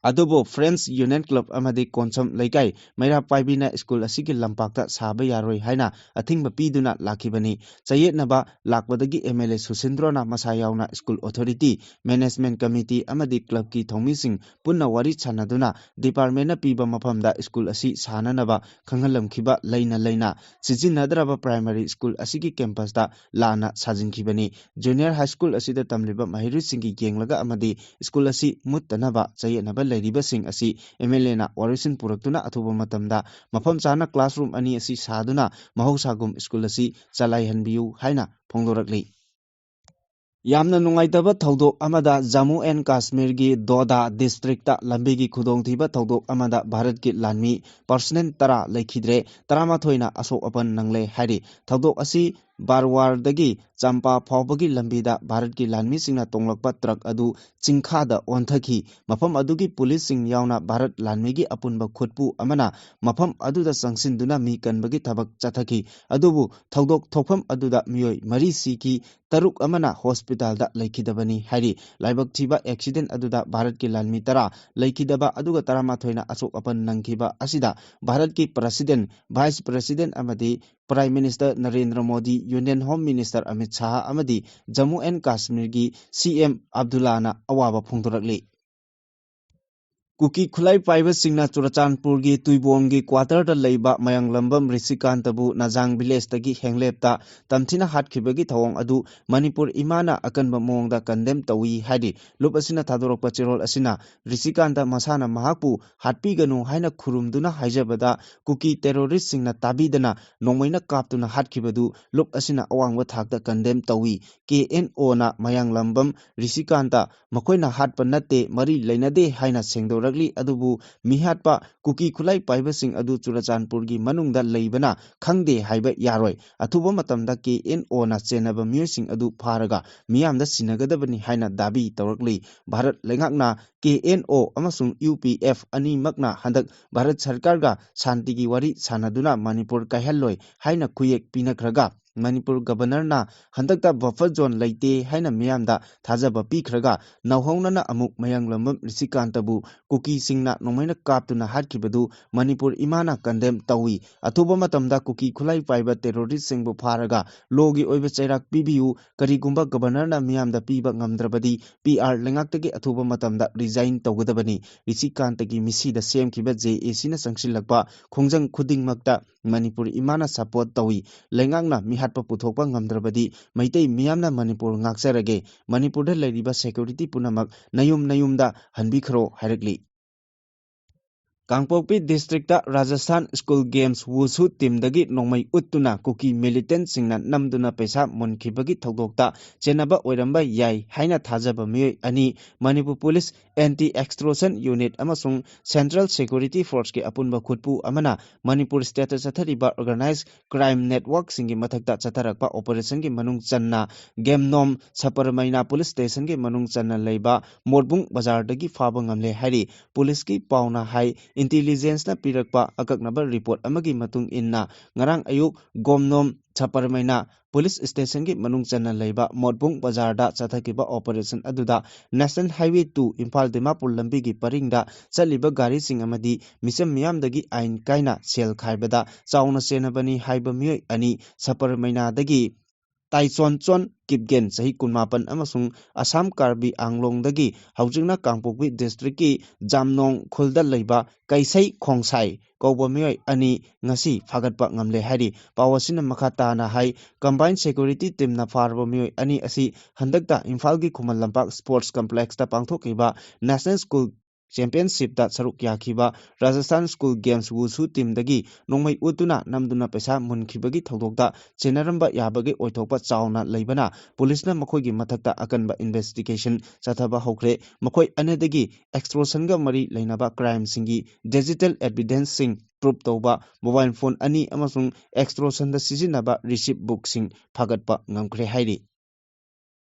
ꯑꯗꯨꯕꯨ Friends Union Club ꯑꯃꯗꯤ ꯀꯣꯟꯁꯝ ꯂꯩꯀꯥꯏ ꯃꯩꯔꯥ ꯄꯥꯏꯕꯤꯅ school ꯑꯁꯤꯒꯤ ꯂꯝꯄꯥꯛꯇ ꯁꯥꯕ ꯌꯥꯔꯣꯏ ꯍꯥꯏꯅ ꯑꯊꯤꯡꯕ ꯄꯤꯗꯨꯅ ꯂꯥꯛꯈꯤꯕꯅꯤ꯫ ꯆꯌꯦꯠꯅꯕ ꯂꯥꯛꯄꯗꯒꯤ M L A ꯁꯨꯁꯤꯟꯗ꯭ꯔꯣꯅ ꯃꯁꯥ ꯌꯥꯎꯅ school authority, management committee ꯑꯃꯗꯤ club ꯀꯤ ꯊꯧꯃꯤꯁꯤꯡ ꯄꯨꯟꯅ ꯋꯥꯔꯤ ꯁꯥꯟꯅꯗꯨꯅ department ꯅ ꯄꯤꯕ ꯃꯐꯝꯗ school ꯑꯁꯤ ꯁꯥꯅꯅꯕ ꯈꯪꯍꯜꯂꯝꯈꯤꯕ ꯂꯩꯅ ꯂꯩꯅ ꯁꯤꯖꯤꯟꯅꯗ꯭ꯔꯕ primary school ꯑꯁꯤꯒꯤ campus ꯇ ꯂꯥꯟꯅ ꯁꯥꯖꯤꯟꯈꯤꯕꯅꯤ꯫ Junior High School ꯑꯁꯤꯗ ꯇꯝꯂꯤꯕ ꯃꯍꯩꯔꯣꯏꯁꯤꯡꯒꯤ ꯌꯦꯡꯂꯒ ꯑꯃꯗꯤ school ꯑꯁꯤ ꯃꯨꯠꯇꯅꯕ ꯆꯌꯦꯠꯅꯕ ꯂꯩꯔꯤꯕꯁꯤꯡ ꯑꯁꯤ M L A ꯅ ꯋꯥꯔꯣꯏꯁꯤꯟ ꯄꯨꯔꯛꯇꯨꯅ ꯑꯊꯨꯕ ꯃꯇꯝꯗ ꯃꯐꯝ ꯆꯥꯅ classroom ꯑꯅꯤ ꯑꯁꯤ ꯁꯥꯗꯨꯅ ꯃꯍꯧꯁꯥꯒꯨꯝ school ꯑꯁꯤ ꯆꯂꯥꯏꯍꯟꯕꯤꯌꯨ ꯍꯥꯏꯅ ꯐꯣꯡꯗꯣꯔꯛꯂꯤ꯫ ꯌꯥꯝꯅ ꯅꯨꯡꯉꯥꯏꯇꯕ ꯊꯧꯗꯣꯛ ꯑꯃꯗ ꯖꯝꯃꯨ ꯑꯦꯟ ꯀꯥꯁꯃꯤꯔꯒꯤ ꯗꯣꯗꯥ district ꯇ ꯂꯝꯕꯤꯒꯤ ꯈꯨꯗꯣꯡꯊꯤꯕ ꯊꯧꯗꯣꯛ ꯑꯃꯗ ꯚꯥꯔꯠꯀꯤ ꯂꯥꯟꯃꯤ personnel ꯇꯔꯥ ꯂꯩꯈꯤꯗ꯭ꯔꯦ, ꯇꯔꯥꯃꯥꯊꯣꯏꯅ ꯑꯁꯣꯛ ꯑꯄꯟ ꯅꯪꯂꯦ ꯍꯥꯏꯔꯤ꯫ ꯊꯧꯗꯣꯛ ꯑꯁꯤ ꯕꯥꯔꯋꯥꯔꯗꯒꯤ ꯆꯝꯄꯥ ꯐꯥꯎꯕꯒꯤ ꯂꯝꯕꯤꯗ ꯚꯥꯔꯠꯀꯤ ꯂꯥꯟꯃꯤꯁꯤꯡꯅ ꯇꯣꯡꯂꯛꯄ truck ꯑꯗꯨ ꯆꯤꯡꯈꯥꯗ ꯑꯣꯟꯊꯈꯤ꯫ ꯃꯐꯝ ꯑꯗꯨꯒꯤ ꯄꯨꯂꯤꯁꯁꯤꯡ ꯌꯥꯎꯅ ꯚꯥꯔꯠ ꯂꯥꯟꯃꯤꯒꯤ ꯑꯄꯨꯟꯕ ꯈꯨꯠꯄꯨ ꯑꯃꯅ ꯃꯐꯝ ꯑꯗꯨꯗ ꯆꯪꯁꯤꯟꯗꯨꯅ ꯃꯤ ꯀꯟꯕꯒꯤ ꯊꯕꯛ ꯆꯠꯊꯈꯤ꯫ ꯑꯗꯨꯕꯨ ꯊꯧꯗꯣꯛ ꯊꯣꯛꯐꯝ ꯑꯗꯨꯗ ꯃꯤꯑꯣꯏ ꯃꯔꯤ ꯁꯤꯈꯤ, ꯇꯔꯨꯛ ꯑꯃꯅ hospital ꯗ ꯂꯩꯈꯤꯗꯕꯅꯤ ꯍꯥꯏꯔꯤ꯫ ꯂꯥꯏꯕꯛ ꯊꯤꯕ accident ꯑꯗꯨꯗ ꯚꯥꯔꯠꯀꯤ ꯂꯥꯟꯃꯤ ꯇꯔꯥ ꯂꯩꯈꯤꯗꯕ ꯑꯗꯨꯒ ꯇꯔꯥꯃꯥꯊꯣꯏꯅ ꯑꯁꯣꯛ ꯑꯄꯟ ꯅꯪꯈꯤꯕ ꯑꯁꯤꯗ ꯚꯥꯔꯠꯀꯤ President, Vice President ꯑꯃꯗꯤ Prime Minister Narendra Modi, Union Home Minister Amit Shah ꯑꯃꯗꯤ ꯖꯝꯃꯨ ꯑꯦꯟ ꯀꯥꯁꯃꯤꯔꯒꯤ C M ꯑꯕꯗꯨꯜꯂꯥꯅ ꯑꯋꯥꯕ ꯐꯣꯡꯗꯣꯔꯛꯂꯤ꯫ ꯀꯨꯀꯤ ꯈꯨꯠꯂꯥꯏ ꯄꯥꯏꯕꯁꯤꯡꯅ ꯆꯨꯔꯆꯥꯟꯄꯨꯔꯒꯤ ꯇꯨꯏꯕꯣꯡꯒꯤ quarter ꯗ ꯂꯩꯕ ꯃꯌꯥꯡꯂꯝꯕꯝ ꯔꯤꯁꯤꯀꯥꯟꯇꯕꯨ ꯅꯖꯥꯡ village ꯇꯒꯤ ꯍꯦꯡꯂꯦꯞꯇ ꯇꯝꯊꯤꯅ ꯍꯥꯠꯈꯤꯕꯒꯤ ꯊꯧꯑꯣꯡ ꯑꯗꯨ ꯃꯅꯤꯄꯨꯔ ꯏꯃꯥꯅ ꯑꯀꯟꯕ ꯃꯑꯣꯡꯗ condemn ꯇꯧꯏ ꯍꯥꯏꯔꯤ꯫ ꯂꯨꯞ ꯑꯁꯤꯅ ꯊꯥꯗꯣꯔꯛꯄ ꯆꯦꯔꯣꯜ ꯑꯁꯤꯅ ꯔꯤꯁꯤꯀꯥꯟꯇ ꯃꯁꯥꯅ ꯃꯍꯥꯛꯄꯨ ꯍꯥꯠꯄꯤꯒꯅꯨ ꯍꯥꯏꯅ ꯈꯨꯔꯨꯝꯗꯨꯅ ꯍꯥꯏꯖꯕꯗ ꯀꯨꯀꯤ terrorist ꯁꯤꯡꯅ ꯇꯥꯕꯤꯗꯅ ꯅꯣꯡꯃꯩꯅ ꯀꯥꯞꯇꯨꯅ ꯍꯥꯠꯈꯤꯕꯗꯨ ꯂꯨꯞ ꯑꯁꯤꯅ ꯑꯋꯥꯡꯕ ꯊꯥꯛꯇ condemn ꯇꯧꯏ꯫ K N O ꯅ ꯃꯌꯥꯡꯂꯝꯕꯝ ꯔꯤꯁꯤꯀꯥꯟꯇ ꯃꯈꯣꯏꯅ ꯍꯥꯠꯄ ꯅꯠꯇꯦ, ꯃꯔꯤ ꯂꯩꯅꯗꯦ ꯍꯥꯏꯅ ꯁꯦꯡꯗꯣꯔꯛꯏ꯫ ꯇꯧꯔꯛꯂꯤ꯫ ꯑꯗꯨꯕꯨ ꯃꯤꯍꯥꯠꯄ ꯀꯨꯀꯤ ꯈꯨꯠꯂꯥꯏ ꯄꯥꯏꯕꯁꯤꯡ ꯑꯗꯨ ꯆꯨꯔꯆꯥꯟꯄꯨꯔꯒꯤ ꯃꯅꯨꯡꯗ ꯂꯩꯕꯅ ꯈꯪꯗꯦ ꯍꯥꯏꯕ ꯌꯥꯔꯣꯏ꯫ ꯑꯊꯨꯕ ꯃꯇꯝꯗ ꯀꯦ ꯑꯦꯟ ꯑꯣꯅ ꯆꯦꯟꯅꯕ ꯃꯤꯑꯣꯏꯁꯤꯡ ꯑꯗꯨ ꯐꯥꯔꯒ ꯃꯤꯌꯥꯝꯗ ꯁꯤꯟꯅꯒꯗꯕꯅꯤ ꯍꯥꯏꯅ ꯗꯥꯕꯤ ꯇꯧꯔꯛꯂꯤ꯫ ꯚꯥꯔꯠ ꯂꯩꯉꯥꯛꯅ ꯀꯦ ꯑꯦꯟ ꯑꯣ ꯑꯃꯁꯨꯡ ꯌꯨ ꯄꯤ ꯑꯦꯐ ꯑꯅꯤꯃꯛꯅ ꯍꯟꯗꯛ ꯚꯥꯔꯠ ꯁꯔꯀꯥꯔꯒ ꯁꯥꯟꯇꯤꯒꯤ ꯋꯥꯔꯤ ꯁꯥꯟꯅꯗꯨꯅ ꯃꯅꯤꯄꯨꯔ ꯀꯥꯏꯍꯜꯂꯣꯏ ꯍꯥꯏꯅ ꯈꯨꯌꯦꯛ ꯄꯤꯅꯈ꯭ꯔꯒ, ꯃꯅꯤꯄꯨꯔ ꯒꯕꯔꯅꯔꯅ ꯍꯟꯗꯛꯇ buffer zone ꯂꯩꯇꯦ ꯍꯥꯏꯅ ꯃꯤꯌꯥꯝꯗ ꯊꯥꯖꯕ ꯄꯤꯈ꯭ꯔꯒ, ꯅꯧꯍꯧꯅꯅ ꯑꯃꯨꯛ ꯃꯌꯥꯡꯂꯝꯕꯝ ꯔꯤꯁꯤꯀꯥꯟꯇꯕꯨ ꯀꯨꯀꯤꯁꯤꯡꯅ ꯅꯣꯡꯃꯩꯅ ꯀꯥꯞꯇꯨꯅ ꯍꯥꯠꯈꯤꯕꯗꯨ ꯃꯅꯤꯄꯨꯔ ꯏꯃꯥꯅ condemn ꯇꯧꯏ꯫ ꯑꯊꯨꯕ ꯃꯇꯝꯗ ꯀꯨꯀꯤ ꯈꯨꯠꯂꯥꯏ ꯄꯥꯏꯕ terroristꯁꯤꯡꯕꯨ ꯐꯥꯔꯒ lawꯒꯤ ꯑꯣꯏꯕ ꯆꯩꯔꯥꯛ ꯄꯤꯕꯤꯌꯨ꯫ ꯀꯔꯤꯒꯨꯝꯕ ꯒꯕꯔꯅꯔꯅ ꯃꯤꯌꯥꯝꯗ ꯄꯤꯕ ꯉꯝꯗ꯭ꯔꯕꯗꯤ ꯄꯤ ꯑꯥꯔ ꯂꯩꯉꯥꯛꯇꯒꯤ ꯑꯊꯨꯕ ꯃꯇꯝꯗ resign ꯇꯧꯒꯗꯕꯅꯤ꯫ ꯔꯤꯁꯤꯀꯥꯟꯇꯒꯤ ꯃꯤꯁꯤꯗ ꯁꯦꯝꯈꯤꯕ ꯖꯦ ꯑꯦ ꯁꯤꯅ ꯆꯪꯁꯤꯜꯂꯛꯄ ꯈꯣꯡꯖꯪ ꯈꯨꯗꯤꯡꯃꯛꯇ ꯃꯅꯤꯄꯨꯔ ꯏꯃꯥꯅ support ꯇꯧꯏ꯫ ꯂꯩꯉꯥꯛꯅ ꯃꯤꯍꯥꯠꯄ ꯄꯨꯊꯣꯛꯄ ꯉꯝꯗ꯭ꯔꯕꯗꯤ ꯃꯩꯇꯩ ꯃꯤꯌꯥꯝꯅ ꯃꯅꯤꯄꯨꯔ ꯉꯥꯛꯆꯔꯒꯦ꯫ ꯃꯅꯤꯄꯨꯔꯗ ꯂꯩꯔꯤꯕ security ꯄꯨꯝꯅꯃꯛ ꯅꯌꯨꯝ ꯅꯌꯨꯝꯗ ꯍꯟꯕꯤꯈ꯭ꯔꯣ ꯍꯥꯏꯔꯛꯂꯤ꯫ ꯀꯥꯡꯄꯣꯛꯄꯤ districtꯇ Rajasthan School Games Wushu teamꯗꯒꯤ ꯅꯣꯡꯃꯩ ꯎꯠꯇꯨꯅ ꯀꯨꯀꯤ militantꯁꯤꯡꯅ ꯅꯝꯗꯨꯅ ꯄꯩꯁꯥ ꯃꯨꯟꯈꯤꯕꯒꯤ ꯊꯧꯗꯣꯛꯇ ꯆꯦꯟꯅꯕ ꯑꯣꯏꯔꯝꯕ ꯌꯥꯏ ꯍꯥꯏꯅ ꯊꯥꯖꯕ ꯃꯤꯑꯣꯏ ꯑꯅꯤ, Manipur Police Anti Extortion Unit ꯑꯃꯁꯨꯡ Central Security Forceꯀꯤ ꯑꯄꯨꯟꯕ ꯈꯨꯠꯄꯨ ꯑꯃꯅ ꯃꯅꯤꯄꯨꯔ stateꯇ ꯆꯠꯊꯔꯤꯕ organized crime networkꯁꯤꯡꯒꯤ ꯃꯊꯛꯇ ꯆꯠꯊꯔꯛꯄ operationꯒꯤ ꯃꯅꯨꯡ ꯆꯟꯅ ꯒꯦꯝꯅꯣꯝ ꯁꯄꯔꯃꯩꯅꯥ police stationꯒꯤ ꯃꯅꯨꯡ ꯆꯟꯅ ꯂꯩꯕ ꯃꯣꯠꯕꯨꯡ ꯕꯖꯥꯔꯗꯒꯤ ꯐꯥꯕ ꯉꯝꯂꯦ ꯍꯥꯏꯔꯤ꯫ Policeꯀꯤ ꯄꯥꯎꯅ ꯍꯥꯏ, intelligenceꯅ ꯄꯤꯔꯛꯄ ꯑꯀꯛꯅꯕ report ꯑꯃꯒꯤ ꯃꯇꯨꯡ ꯏꯟꯅ, ꯉꯔꯥꯡ ꯑꯌꯨꯛ ꯒꯣꯝꯅꯣꯝ ꯁꯄꯔꯃꯩꯅꯥ police stationꯒꯤ ꯃꯅꯨꯡ ꯆꯟꯅ ꯂꯩꯕ ꯃꯣꯠꯕꯨꯡ ꯕꯖꯥꯔꯗ ꯆꯠꯊꯈꯤꯕ operation ꯑꯗꯨꯗ National Highway two Imphal Dimapur ꯂꯝꯕꯤꯒꯤ ꯄꯔꯤꯡꯗ ꯆꯠꯂꯤꯕ ꯒꯥꯔꯤꯁꯤꯡ ꯑꯃꯗꯤ ꯃꯤꯆꯝ ꯃꯤꯌꯥꯝꯗꯒꯤ ꯑꯥꯏꯟ ꯀꯥꯏꯅ ꯁꯦꯜ ꯈꯥꯏꯕꯗ ꯆꯥꯎꯅ ꯆꯦꯟꯅꯕꯅꯤ ꯍꯥꯏꯕ ꯃꯤꯑꯣꯏ ꯑꯅꯤ, ꯁꯄꯔꯃꯩꯅꯥꯗꯒꯤ ꯇꯥꯏꯆꯣꯟꯆꯣꯟ ꯀꯤꯞꯒꯦꯟ, ꯆꯍꯤ ꯀꯨꯟꯃꯥꯄꯟ, ꯑꯃꯁꯨꯡ ꯑꯁꯥꯝ ꯀꯥꯔꯕꯤ ꯑꯥꯡꯂꯣꯡꯗꯒꯤ, ꯍꯧꯖꯤꯛꯅ ꯀꯥꯡꯄꯣꯛꯄꯤ districtꯀꯤ ꯖꯥꯝꯅꯣꯡ ꯈꯨꯜꯗ ꯂꯩꯕ ꯀꯩꯁꯩ ꯈꯣꯡꯁꯥꯏ ꯀꯧꯕ ꯃꯤꯑꯣꯏ ꯑꯅꯤ ꯉꯁꯤ ꯐꯥꯒꯠꯄ ꯉꯝꯂꯦ ꯍꯥꯏꯔꯤ꯫ ꯄꯥꯎ ꯑꯁꯤꯅ ꯃꯈꯥ ꯇꯥꯅ ꯍꯥꯏ, combined security teamꯅ ꯐꯥꯔꯕ ꯃꯤꯑꯣꯏ ꯑꯅꯤ ꯑꯁꯤ ꯍꯟꯗꯛꯇ ꯏꯝꯐꯥꯜꯒꯤ ꯈꯨꯃꯟ ꯂꯝꯄꯥꯛ sports complexꯇ ꯄꯥꯡꯊꯣꯛꯈꯤꯕ National School ꯆꯦꯝꯄꯤꯌꯟꯁꯤꯞꯇ ꯁꯔꯨꯛ ꯌꯥꯈꯤꯕ ꯔꯥꯖꯁꯊꯥꯟ ꯁ꯭ꯀꯨꯜ ꯒꯦꯝꯁ ꯋꯨꯁꯨ ꯇꯤꯝꯗꯒꯤ ꯅꯣꯡꯃꯩ ꯎꯠꯇꯨꯅ ꯅꯝꯗꯨꯅ ꯄꯩꯁꯥ ꯃꯨꯟꯈꯤꯕꯒꯤ ꯊꯧꯗꯣꯛꯇ ꯆꯦꯟꯅꯔꯝꯕ ꯌꯥꯕꯒꯤ ꯑꯣꯏꯊꯣꯛꯄ ꯆꯥꯎꯅ ꯂꯩꯕꯅ ꯄꯨꯂꯤꯁꯅ ꯃꯈꯣꯏꯒꯤ ꯃꯊꯛꯇ ꯑꯀꯟꯕ ꯏꯟꯚꯦꯁꯇꯤꯒꯦꯁꯟ ꯆꯠꯊꯕ ꯍꯧꯈ꯭ꯔꯦ꯫ ꯃꯈꯣꯏ ꯑꯅꯤꯗꯒꯤ ꯑꯦꯛꯁꯇꯣꯔꯁꯟꯒ ꯃꯔꯤ ꯂꯩꯅꯕ ꯀ꯭ꯔꯥꯏꯝꯁꯤꯡꯒꯤ ꯗꯤꯖꯤꯇꯦꯜ ꯑꯦꯚꯤꯗꯦꯟꯁꯁꯤꯡ ꯄ꯭ꯔꯨꯞ ꯇꯧꯕ ꯃꯣꯕꯥꯏꯜ ꯐꯣꯟ ꯑꯅꯤ ꯑꯃꯁꯨꯡ ꯑꯦꯛꯁꯇꯣꯔꯁꯟꯗ ꯁꯤꯖꯤꯟꯅꯕ ꯔꯤꯁꯤꯞ ꯕꯨꯛꯁꯤꯡ ꯐꯥꯒꯠꯄ ꯉꯝꯈ꯭ꯔꯦ ꯍꯥꯏꯔꯤ꯫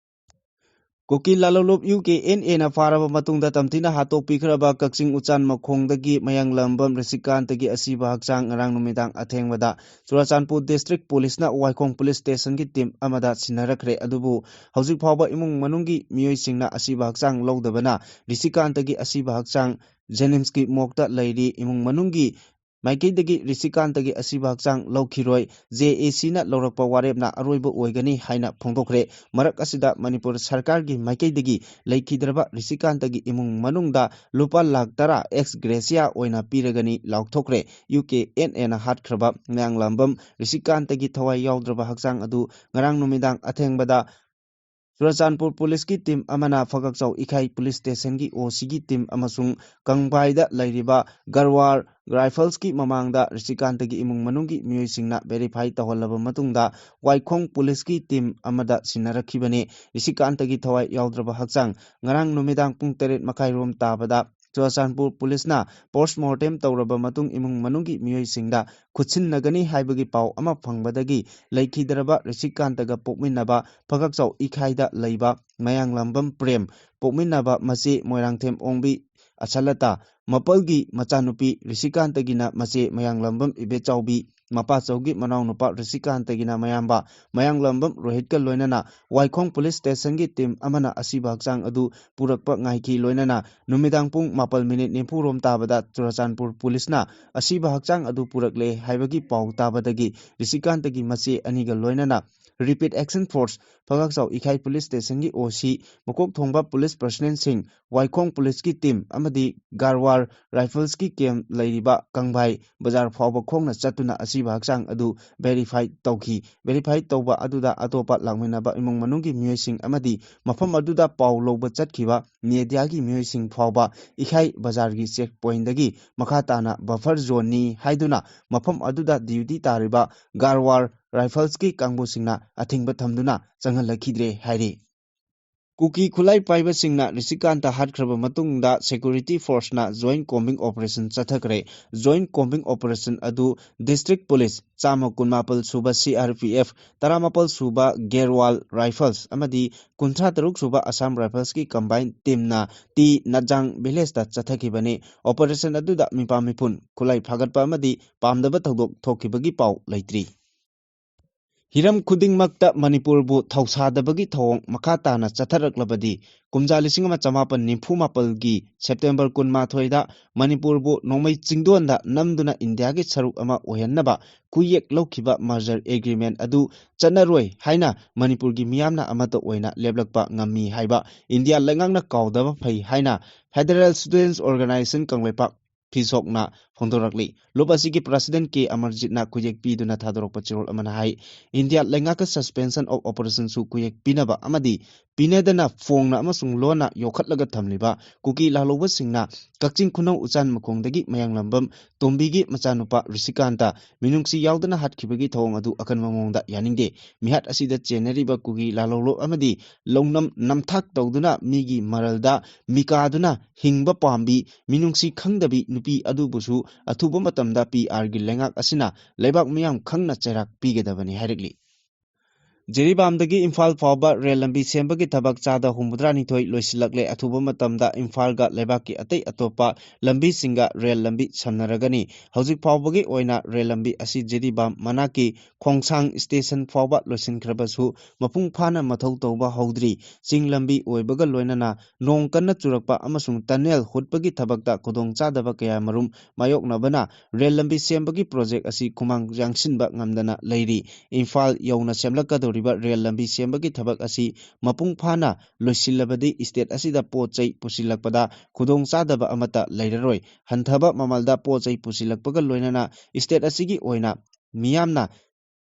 ꯀꯨꯀꯤ ꯂꯥꯂꯣꯂꯨꯞ ꯌꯨ ꯀꯦ ꯑꯦꯟ ꯑꯦꯅ ꯐꯥꯔꯕ ꯃꯇꯨꯡꯗ ꯇꯝꯊꯤꯅ ꯍꯥꯠꯇꯣꯛꯄꯤꯈ꯭ꯔꯕ ꯀꯛꯆꯤꯡ ꯎꯆꯥꯟ ꯃꯈꯣꯡꯗꯒꯤ ꯃꯌꯥꯡꯂꯝꯕꯝ ꯔꯤꯁꯤꯀꯥꯟꯇꯒꯤ ꯑꯁꯤꯕ ꯍꯛꯆꯥꯡ ꯉꯔꯥꯡ ꯅꯨꯃꯤꯗꯥꯡ ꯑꯊꯦꯡꯕꯗ ꯆꯨꯔꯥꯆꯥꯟꯄꯨꯔ ꯗꯤꯁꯇ꯭ꯔꯤꯛ ꯄꯨꯂꯤꯁꯅ ꯋꯥꯏꯈꯣꯡ ꯄꯨꯂꯤꯁ ꯁ꯭ꯇꯦꯁꯟꯒꯤ ꯇꯤꯝ ꯑꯃꯗ ꯁꯤꯟꯅꯔꯛꯈ꯭ꯔꯦ꯫ ꯑꯗꯨꯕꯨ ꯍꯧꯖꯤꯛ ꯐꯥꯎꯕ ꯏꯃꯨꯡ ꯃꯅꯨꯡꯒꯤ ꯃꯤꯑꯣꯏꯁꯤꯡꯅ ꯑꯁꯤꯕ ꯍꯛꯆꯥꯡ ꯂꯧꯗꯕꯅ ꯔꯤꯁꯤꯀꯥꯟꯇꯒꯤ ꯑꯁꯤꯕ ꯍꯛꯆꯥꯡ ꯖꯦꯅꯤꯝꯁꯀꯤ ꯃꯣꯔꯒꯇ ꯂꯩꯔꯤ꯫ ꯏꯃꯨꯡ ꯃꯅꯨꯡꯒꯤ ꯃꯥꯏꯀꯩꯗꯒꯤ ꯔꯤꯁꯤꯀꯥꯟꯇꯒꯤ ꯑꯁꯤꯕ ꯍꯛꯆꯥꯡ ꯂꯧꯈꯤꯔꯣꯏ, ꯖꯦ ꯑꯦ ꯁꯤꯅ ꯂꯧꯔꯛꯄ ꯋꯥꯔꯦꯞꯅ ꯑꯔꯣꯏꯕ ꯑꯣꯏꯒꯅꯤ ꯍꯥꯏꯅ ꯐꯣꯡꯗꯣꯛꯈ꯭ꯔꯦ꯫ ꯃꯔꯛ ꯑꯁꯤꯗ ꯃꯅꯤꯄꯨꯔ ꯁꯔꯀꯥꯔꯒꯤ ꯃꯥꯏꯀꯩꯗꯒꯤ ꯂꯩꯈꯤꯗ꯭ꯔꯕ ꯔꯤꯁꯤꯀꯥꯟꯇꯒꯤ ꯏꯃꯨꯡ ꯃꯅꯨꯡꯗ ꯂꯨꯄꯥ ꯂꯥꯈ ꯇꯔꯥ ꯑꯦꯛꯁ ꯒ꯭ꯔꯦꯁꯤꯌꯥ ꯑꯣꯏꯅ ꯄꯤꯔꯒꯅꯤ ꯂꯥꯎꯊꯣꯛꯈ꯭ꯔꯦ꯫ ꯌꯨ ꯀꯦ ꯑꯦꯟ ꯑꯦꯅ ꯍꯥꯠꯈ꯭ꯔꯕ ꯃꯌꯥꯡꯂꯥꯝꯕꯝ ꯔꯤꯁꯤꯀꯥꯟꯇꯒꯤ ꯊꯋꯥꯏ ꯌꯥꯎꯗ꯭ꯔꯕ ꯍꯛꯆꯥꯡ ꯑꯗꯨ ꯉꯔꯥꯡ ꯅꯨꯃꯤꯗꯥꯡ ꯑꯊꯦꯡꯕꯗ ꯆꯨꯔꯥꯆꯥꯟꯄꯨꯔ ꯄꯨꯂꯤꯁꯀꯤ ꯇꯤꯝ ꯑꯃꯅ ꯐꯒꯛꯆꯥꯎ ꯏꯈꯥꯏ ꯄꯨꯂꯤꯁ ꯁ꯭ꯇꯦꯁꯟꯒꯤ ꯑꯣ ꯁꯤꯒꯤ ꯇꯤꯝ ꯑꯃꯁꯨꯡ ꯀꯪꯕꯥꯏꯗ ꯂꯩꯔꯤꯕ ꯒꯔꯋꯥꯔ ꯔꯥꯏꯐꯜꯁꯀꯤ ꯃꯃꯥꯡꯗ ꯔꯤꯁꯤꯀꯥꯟꯇꯒꯤ ꯏꯃꯨꯡ ꯃꯅꯨꯡꯒꯤ ꯃꯤꯑꯣꯏꯁꯤꯡꯅ ꯚꯦꯔꯤꯐꯥꯏ ꯇꯧꯍꯜꯂꯕ ꯃꯇꯨꯡꯗ ꯋꯥꯏꯈꯣꯡ ꯄꯨꯂꯤꯁꯀꯤ ꯇꯤꯝ ꯑꯃꯗ ꯁꯤꯟꯅꯔꯛꯈꯤꯕꯅꯤ꯫ ꯔꯤꯁꯤꯀꯥꯟꯇꯒꯤ ꯊꯋꯥꯏ ꯌꯥꯎꯗ꯭ꯔꯕ ꯍꯛꯆꯥꯡ ꯉꯔꯥꯡ ꯅꯨꯃꯤꯗꯥꯡ ꯄꯨꯡ ꯇꯔꯦꯠ ꯃꯈꯥꯏ ꯔꯣꯝ ꯇꯥꯕꯗ ꯆꯨꯔꯥꯆꯥꯟꯄꯨꯔ ꯄꯨꯂꯤꯁꯅ ꯄꯣꯁꯃꯣꯔꯇꯦꯝ ꯇꯧꯔꯕ ꯃꯇꯨꯡ ꯏꯃꯨꯡ ꯃꯅꯨꯡꯒꯤ ꯃꯤꯑꯣꯏꯁꯤꯡꯗ ꯈꯨꯠꯁꯤꯟꯅꯒꯅꯤ ꯍꯥꯏꯕꯒꯤ ꯄꯥꯎ ꯑꯃ ꯐꯪꯕꯗꯒꯤ ꯂꯩꯈꯤꯗ꯭ꯔꯕ ꯔꯤꯁꯤꯀꯥꯟꯇꯒ ꯄꯣꯛꯃꯤꯟꯅꯕ ꯐꯒꯛꯆꯥꯎ ꯏꯈꯥꯏꯗ ꯂꯩꯕ ꯃꯌꯥꯡꯂꯝꯕꯝ ꯄ꯭ꯔꯦꯝ, ꯄꯣꯛꯃꯤꯟꯅꯕ ꯃꯆꯦ ꯃꯣꯏꯔꯥꯡꯊꯦꯝ ꯑꯣꯡꯕꯤ ꯑꯁꯂꯇꯥ, ꯃꯄꯜꯒꯤ ꯃꯆꯥꯅꯨꯄꯤ ꯔꯤꯁꯤꯀꯥꯟꯇꯒꯤꯅ ꯃꯆꯦ ꯃꯌꯥꯡꯂꯝꯕꯝ ꯏꯕꯦꯆꯥꯎꯕꯤ, ꯃꯄꯥꯆꯧꯒꯤ ꯃꯅꯥꯎꯅꯨꯄꯥ ꯔꯤꯁꯤꯀꯥꯟꯇꯒꯤꯅ ꯃꯌꯥꯝꯕ ꯃꯌꯥꯡꯂꯝꯕꯝ ꯔꯣꯍꯤꯠꯀ ꯂꯣꯏꯅꯅ ꯋꯥꯏꯈꯣꯡ ꯄꯨꯂꯤꯁ ꯁ꯭ꯇꯦꯁꯟꯒꯤ ꯇꯤꯝ ꯑꯃꯅ ꯑꯁꯤꯕ ꯍꯛꯆꯥꯡ ꯑꯗꯨ ꯄꯨꯔꯛꯄ ꯉꯥꯏꯈꯤ꯫ ꯂꯣꯏꯅꯅ ꯅꯨꯃꯤꯗꯥꯡ ꯄꯨꯡ ꯃꯥꯄꯜ ꯃꯤꯅꯤꯠ ꯅꯤꯐꯨ ꯔꯣꯝ ꯇꯥꯕꯗ ꯆꯨꯔꯥꯆꯥꯟꯄꯨꯔ ꯄꯨꯂꯤꯁꯅ ꯑꯁꯤꯕ ꯍꯛꯆꯥꯡ ꯑꯗꯨ ꯄꯨꯔꯛꯂꯦ ꯍꯥꯏꯕꯒꯤ ꯄꯥꯎ ꯇꯥꯕꯗꯒꯤ ꯔꯤꯁꯤꯀꯥꯟꯇꯒꯤ ꯃꯆꯦ ꯑꯅꯤꯒ ꯂꯣꯏꯅꯅ ꯔꯦꯄꯤꯗ ꯑꯦꯛꯁꯟ ꯐꯣꯔꯁ ꯐꯒꯛꯆꯥꯎ ꯏꯈꯥꯏ ꯄꯨꯂꯤꯁ ꯁ꯭ꯇꯦꯁꯟꯒꯤ ꯑꯣ ꯁꯤ, ꯃꯀꯣꯛ ꯊꯣꯡꯕ ꯄꯨꯂꯤꯁ ꯄꯔꯁꯅꯦꯜꯁꯤꯡ, ꯋꯥꯏꯈꯣꯡ ꯄꯨꯂꯤꯁꯀꯤ ꯇꯤꯝ ꯑꯃꯗꯤ ꯒꯥꯔꯋꯥꯔ ꯔꯥꯏꯐꯜꯁꯀꯤ ꯀꯦꯝꯞ ꯂꯩꯔꯤꯕ ꯀꯪꯚꯥꯏ ꯕꯖꯥꯔ ꯐꯥꯎꯕ ꯈꯣꯡꯅ ꯆꯠꯇꯨꯅ ꯑꯁꯤ ꯍꯛꯆꯥꯡ ꯑꯗꯨ ꯚꯦꯔꯤꯐꯥꯏ ꯇꯧꯈꯤ꯫ ꯚꯦꯔꯤꯐꯥꯏ ꯇꯧꯕ ꯑꯗꯨꯗ ꯑꯇꯣꯞꯄ ꯂꯥꯛꯃꯤꯟꯅꯕ ꯏꯃꯨꯡ ꯃꯅꯨꯡꯒꯤ ꯃꯤꯑꯣꯏꯁꯤꯡ ꯑꯃꯗꯤ ꯃꯐꯝ ꯑꯗꯨꯗ ꯄꯥꯎ ꯂꯧꯕ ꯆꯠꯈꯤꯕ ꯃꯦꯗꯤꯌꯥꯒꯤ ꯃꯤꯑꯣꯏꯁꯤꯡ ꯐꯥꯎꯕ ꯏꯈꯥꯏ ꯕꯖꯥꯔꯒꯤ ꯆꯦꯛ ꯄꯣꯏꯟꯗꯒꯤ ꯃꯈꯥ ꯇꯥꯅ ꯕꯐꯔ ꯖꯣꯟꯅꯤ ꯍꯥꯏꯗꯨꯅ ꯃꯐꯝ ꯑꯗꯨꯗ ꯗ꯭ꯌꯨꯇꯤ ꯇꯥꯔꯤꯕ ꯒꯥꯔꯋꯥꯔ ꯔꯥꯏꯐꯜꯁꯀꯤ ꯀꯥꯡꯕꯨꯁꯤꯡꯅ ꯑꯊꯤꯡꯕ ꯊꯝꯗꯨꯅ ꯆꯪꯍꯜꯂꯛꯈꯤꯗ꯭ꯔꯦ ꯍꯥꯏꯔꯤ꯫ ꯀꯨꯀꯤ ꯈꯨꯠꯂꯥꯏ ꯄꯥꯏꯕꯁꯤꯡꯅ ꯔꯤꯁꯤꯀꯥꯟꯇ ꯍꯥꯠꯈ꯭ꯔꯕ ꯃꯇꯨꯡꯗ security forceꯅ joint combing operation ꯆꯠꯊꯈ꯭ꯔꯦ꯫ Joint combing operation ꯑꯗꯨ district police, ꯆꯥꯝꯃ ꯀꯨꯟꯃꯥꯄꯜ ꯁꯨꯕ C R P F, ꯇꯔꯥꯃꯥꯄꯜ ꯁꯨꯕ ꯒꯦꯔꯋꯥꯜ Rifles ꯑꯃꯗꯤ ꯀꯨꯟꯊ꯭ꯔꯥ ꯇꯔꯨꯛ ꯁꯨꯕ Assam Riflesꯀꯤ combine teamꯅ ꯇꯤ ꯅꯠꯖꯥꯡ villageꯇ ꯆꯠꯊꯈꯤꯕꯅꯤ꯫ Operation ꯑꯗꯨꯗ ꯃꯤꯄꯥ ꯃꯤꯄꯨꯟ, ꯈꯨꯠꯂꯥꯏ ꯐꯥꯒꯠꯄ ꯑꯃꯗꯤ ꯄꯥꯝꯗꯕ ꯊꯧꯗꯣꯛ ꯊꯣꯛꯈꯤꯕꯒꯤ ꯄꯥꯎ ꯂꯩꯇ꯭ꯔꯤ꯫ ꯍꯤꯔꯝ ꯈꯨꯗꯤꯡꯃꯛꯇ ꯃꯅꯤꯄꯨꯔꯕꯨ ꯊꯧꯁꯥꯗꯕꯒꯤ ꯊꯧꯑꯣꯡ ꯃꯈꯥ ꯇꯥꯅ ꯆꯠꯊꯔꯛꯂꯕꯗꯤ, ꯀꯨꯝꯖꯥ ꯂꯤꯁꯤꯡ ꯑꯃ ꯆꯃꯥꯄꯟ ꯅꯤꯐꯨ ꯃꯥꯄꯜꯒꯤ September ꯀꯨꯟꯃꯥꯊꯣꯏꯗ ꯃꯅꯤꯄꯨꯔꯕꯨ ꯅꯣꯡꯃꯩ ꯆꯤꯡꯗꯣꯟꯗ ꯅꯝꯗꯨꯅ ꯏꯟꯗꯤꯌꯥꯒꯤ ꯁꯔꯨꯛ ꯑꯃ ꯑꯣꯏꯍꯟꯅꯕ ꯈꯨꯌꯦꯛ ꯂꯧꯈꯤꯕ merger agreement ꯑꯗꯨ ꯆꯠꯅꯔꯣꯏ ꯍꯥꯏꯅ ꯃꯅꯤꯄꯨꯔꯒꯤ ꯃꯤꯌꯥꯝꯅ ꯑꯃꯠꯇ ꯑꯣꯏꯅ ꯂꯦꯞꯂꯛꯄ ꯉꯝꯃꯤ ꯍꯥꯏꯕ ꯏꯟꯗꯤꯌꯥ ꯂꯩꯉꯥꯛꯅ ꯀꯥꯎꯗꯕ ꯐꯩ ꯍꯥꯏꯅ Federal Students Organisation ꯀꯪꯂꯩꯄꯥꯛ ꯐꯤꯁꯣꯛꯅ ꯐꯣꯡꯗꯣꯔꯛꯂꯤ꯫ ꯂꯨꯞ ꯑꯁꯤꯒꯤ president ꯀꯦ ꯑꯃꯔꯖꯤꯠꯅ ꯈꯨꯌꯦꯛ ꯄꯤꯗꯨꯅ ꯊꯥꯗꯣꯔꯛꯄ ꯆꯦꯔꯣꯜ ꯑꯃꯅ ꯍꯥꯏ, ꯏꯟꯗꯤꯌꯥ ꯂꯩꯉꯥꯛꯀ suspension of operationꯁꯨ ꯈꯨꯌꯦꯛ ꯄꯤꯅꯕ ꯑꯃꯗꯤ ꯄꯤꯅꯗꯅ ꯐꯣꯡꯅ ꯑꯃꯁꯨꯡ ꯂꯣꯟꯅ ꯌꯣꯛꯈꯠꯂꯒ ꯊꯝꯂꯤꯕ ꯀꯨꯀꯤ ꯂꯥꯜꯍꯧꯕꯁꯤꯡꯅ ꯀꯛꯆꯤꯡ ꯈꯨꯅꯧ ꯎꯆꯥꯟ ꯃꯈꯣꯡꯗꯒꯤ ꯃꯌꯥꯡꯂꯝꯕꯝ ꯇꯣꯝꯕꯤꯒꯤ ꯃꯆꯥꯅꯨꯄꯥ ꯔꯤꯁꯤꯀꯥꯟꯇ ꯃꯤꯅꯨꯡꯁꯤ ꯌꯥꯎꯗꯅ ꯍꯥꯠꯈꯤꯕꯒꯤ ꯊꯧꯑꯣꯡ ꯑꯗꯨ ꯑꯀꯟꯕ ꯃꯑꯣꯡꯗ ꯌꯥꯅꯤꯡꯗꯦ꯫ ꯃꯤꯍꯥꯠ ꯑꯁꯤꯗ ꯆꯦꯟꯅꯔꯤꯕ ꯀꯨꯀꯤ ꯂꯥꯜꯍꯧꯂꯨꯞ ꯑꯃꯗꯤ ꯂꯧꯅꯝ ꯅꯝꯊꯥꯛ ꯇꯧꯗꯨꯅ ꯃꯤꯒꯤ ꯃꯔꯜꯗ ꯃꯤꯀꯥꯗꯨꯅ ꯍꯤꯡꯕ ꯄꯥꯝꯕꯤ, ꯃꯤꯅꯨꯡꯁꯤ ꯈꯪꯗꯕꯤ ꯅꯨꯄꯤ ꯑꯗꯨꯕꯨꯁꯨ ꯑꯊꯨꯕ ꯃꯇꯝꯗ P Rꯒꯤ ꯂꯩꯉꯥꯛ ꯑꯁꯤꯅ ꯂꯩꯕꯥꯛ ꯃꯤꯌꯥꯝ ꯈꯪꯅ ꯆꯩꯔꯥꯛ ꯄꯤꯒꯗꯕꯅꯤ ꯍꯥꯏꯔꯛꯂꯤ꯫ ꯖꯤꯔꯤꯕꯥꯝꯗꯒꯤ ꯏꯝꯐꯥꯜ ꯐꯥꯎꯕ ꯔꯦꯜ ꯂꯝꯕꯤ ꯁꯦꯝꯕꯒꯤ ꯊꯕꯛ ꯆꯥꯗ ꯍꯨꯝꯐꯨꯇꯔꯥꯅꯤꯊꯣꯏ ꯂꯣꯏꯁꯤꯜꯂꯛꯂꯦ꯫ ꯑꯊꯨꯕ ꯃꯇꯝꯗ ꯏꯝꯐꯥꯜꯒ ꯂꯩꯕꯥꯛꯀꯤ ꯑꯇꯩ ꯑꯇꯣꯞꯄ ꯂꯝꯕꯤꯁꯤꯡꯒ ꯔꯦꯜ ꯂꯝꯕꯤ ꯁꯝꯅꯔꯒꯅꯤ꯫ ꯍꯧꯖꯤꯛ ꯐꯥꯎꯕꯒꯤ ꯑꯣꯏꯅ ꯔꯦꯜ ꯂꯝꯕꯤ ꯑꯁꯤ ꯖꯤꯔꯤꯕꯥꯝ ꯃꯅꯥꯛꯀꯤ ꯈꯣꯡꯁꯥꯡ station ꯐꯥꯎꯕ ꯂꯣꯏꯁꯤꯟꯈ꯭ꯔꯕꯁꯨ ꯃꯄꯨꯡ ꯐꯥꯅ ꯃꯊꯧ ꯇꯧꯕ ꯍꯧꯗ꯭ꯔꯤ꯫ ꯆꯤꯡ ꯂꯝꯕꯤ ꯑꯣꯏꯕꯒ ꯂꯣꯏꯅꯅ ꯅꯣꯡ ꯀꯟꯅ ꯆꯨꯔꯛꯄ ꯑꯃꯁꯨꯡ tunnel ꯍꯨꯠꯄꯒꯤ ꯊꯕꯛꯇ ꯈꯨꯗꯣꯡꯆꯥꯗꯕ ꯀꯌꯥꯃꯔꯨꯝ ꯃꯥꯌꯣꯛꯅꯕꯅ ꯔꯦꯜ ꯂꯝꯕꯤ ꯁꯦꯝꯕꯒꯤ project ꯑꯁꯤ ꯈꯨꯃꯥꯡ ꯌꯥꯡꯁꯤꯟꯕ ꯉꯝꯗꯅ ꯂꯩꯔꯤ꯫ ꯏꯝꯐꯥꯜ ꯌꯧꯅ ꯁꯦꯝꯂꯛꯀꯗꯧꯔꯤꯕ ꯔꯦꯜ ꯂꯝꯕꯤ ꯁꯦꯝꯕꯒꯤ ꯊꯕꯛ ꯑꯁꯤ ꯃꯄꯨꯡ ꯐꯥꯅ ꯂꯣꯏꯁꯤꯜꯂꯕꯗꯤ state ꯑꯁꯤꯗ ꯄꯣꯠ ꯆꯩ ꯄꯨꯁꯤꯜꯂꯛꯄꯗ ꯈꯨꯗꯣꯡꯆꯥꯗꯕ ꯑꯃꯠꯇ ꯂꯩꯔꯔꯣꯏ꯫ ꯍꯟꯊꯕ ꯃꯃꯜꯗ ꯄꯣꯠ ꯆꯩ ꯄꯨꯁꯤꯜꯂꯛꯄꯒ ꯂꯣꯏꯅꯅ state ꯑꯁꯤꯒꯤ ꯑꯣꯏꯅ ꯃꯤꯌꯥꯝꯅ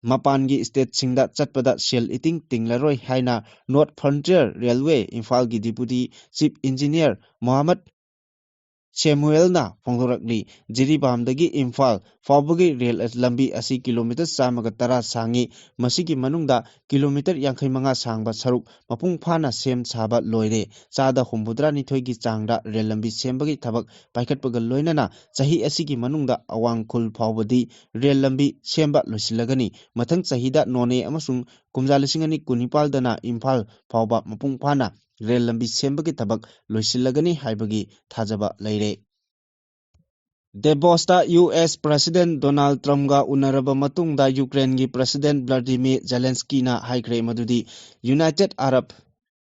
ꯃꯄꯥꯟꯒꯤ stateꯁꯤꯡꯗ ꯆꯠꯄꯗ ꯁꯦꯜ ꯏꯇꯤꯡ ꯇꯤꯡꯂꯔꯣꯏ ꯍꯥꯏꯅ North Frontier Railway ꯏꯝꯐꯥꯜꯒꯤ Deputy Chief Engineer Mohammad ꯁꯦꯃꯨꯑꯦꯜꯅ ꯐꯣꯡꯗꯣꯔꯛꯂꯤ꯫ ꯖꯤꯔꯤꯕꯥꯝꯗꯒꯤ Imphal ꯐꯥꯎꯕꯒꯤ ꯔꯦꯜ ꯂꯝꯕꯤ ꯑꯁꯤ ꯀꯤꯂꯣꯃꯤꯇꯔ ꯆꯥꯝꯃꯒ ꯇꯔꯥ ꯁꯥꯡꯉꯤ꯫ ꯃꯁꯤꯒꯤ ꯃꯅꯨꯡꯗ ꯀꯤꯂꯣꯃꯤꯇꯔ ꯌꯥꯡꯈꯩ ꯃꯉꯥ ꯁꯥꯡꯕ ꯁꯔꯨꯛ ꯃꯄꯨꯡ ꯐꯥꯅ ꯁꯦꯝ ꯁꯥꯕ ꯂꯣꯏꯔꯦ꯫ ꯆꯥꯗ ꯍꯨꯝꯐꯨꯇꯔꯥꯅꯤꯊꯣꯏꯒꯤ ꯆꯥꯡꯗ ꯔꯦꯜ ꯂꯝꯕꯤ ꯁꯦꯝꯕꯒꯤ ꯊꯕꯛ ꯄꯥꯏꯈꯠꯄꯒ ꯂꯣꯏꯅꯅ ꯆꯍꯤ ꯑꯁꯤꯒꯤ ꯃꯅꯨꯡꯗ ꯑꯋꯥꯡ ꯈꯨꯜ ꯐꯥꯎꯕꯗꯤ ꯔꯦꯜ ꯂꯝꯕꯤ ꯁꯦꯝꯕ ꯂꯣꯏꯁꯤꯜꯂꯒꯅꯤ꯫ ꯃꯊꯪ ꯆꯍꯤꯗ ꯅꯣꯅꯦ ꯑꯃꯁꯨꯡ ꯀꯨꯝꯖꯥ ꯂꯤꯁꯤꯡ ꯑꯅꯤ ꯀꯨꯟꯅꯤꯄꯥꯜꯗꯅ ꯏꯝꯐꯥꯜ ꯐꯥꯎꯕ ꯃꯄꯨꯡ ꯐꯥꯅ ꯔꯦꯜ ꯂꯝꯕꯤ ꯁꯦꯝꯕꯒꯤ ꯊꯕꯛ ꯂꯣꯏꯁꯤꯜꯂꯒꯅꯤ ꯍꯥꯏꯕꯒꯤ ꯊꯥꯖꯕ ꯂꯩꯔꯦ꯫ ꯗꯦꯕꯣꯁꯇ ꯌꯨ ꯑꯦꯁ President Donald Trumpꯒ ꯎꯅꯔꯕ ꯃꯇꯨꯡꯗ ꯌꯨꯀ꯭ꯔꯦꯟꯒꯤ President Vladimir Zelenskyꯅ ꯍꯥꯏꯈ꯭ꯔꯦ ꯃꯗꯨꯗꯤ United Arab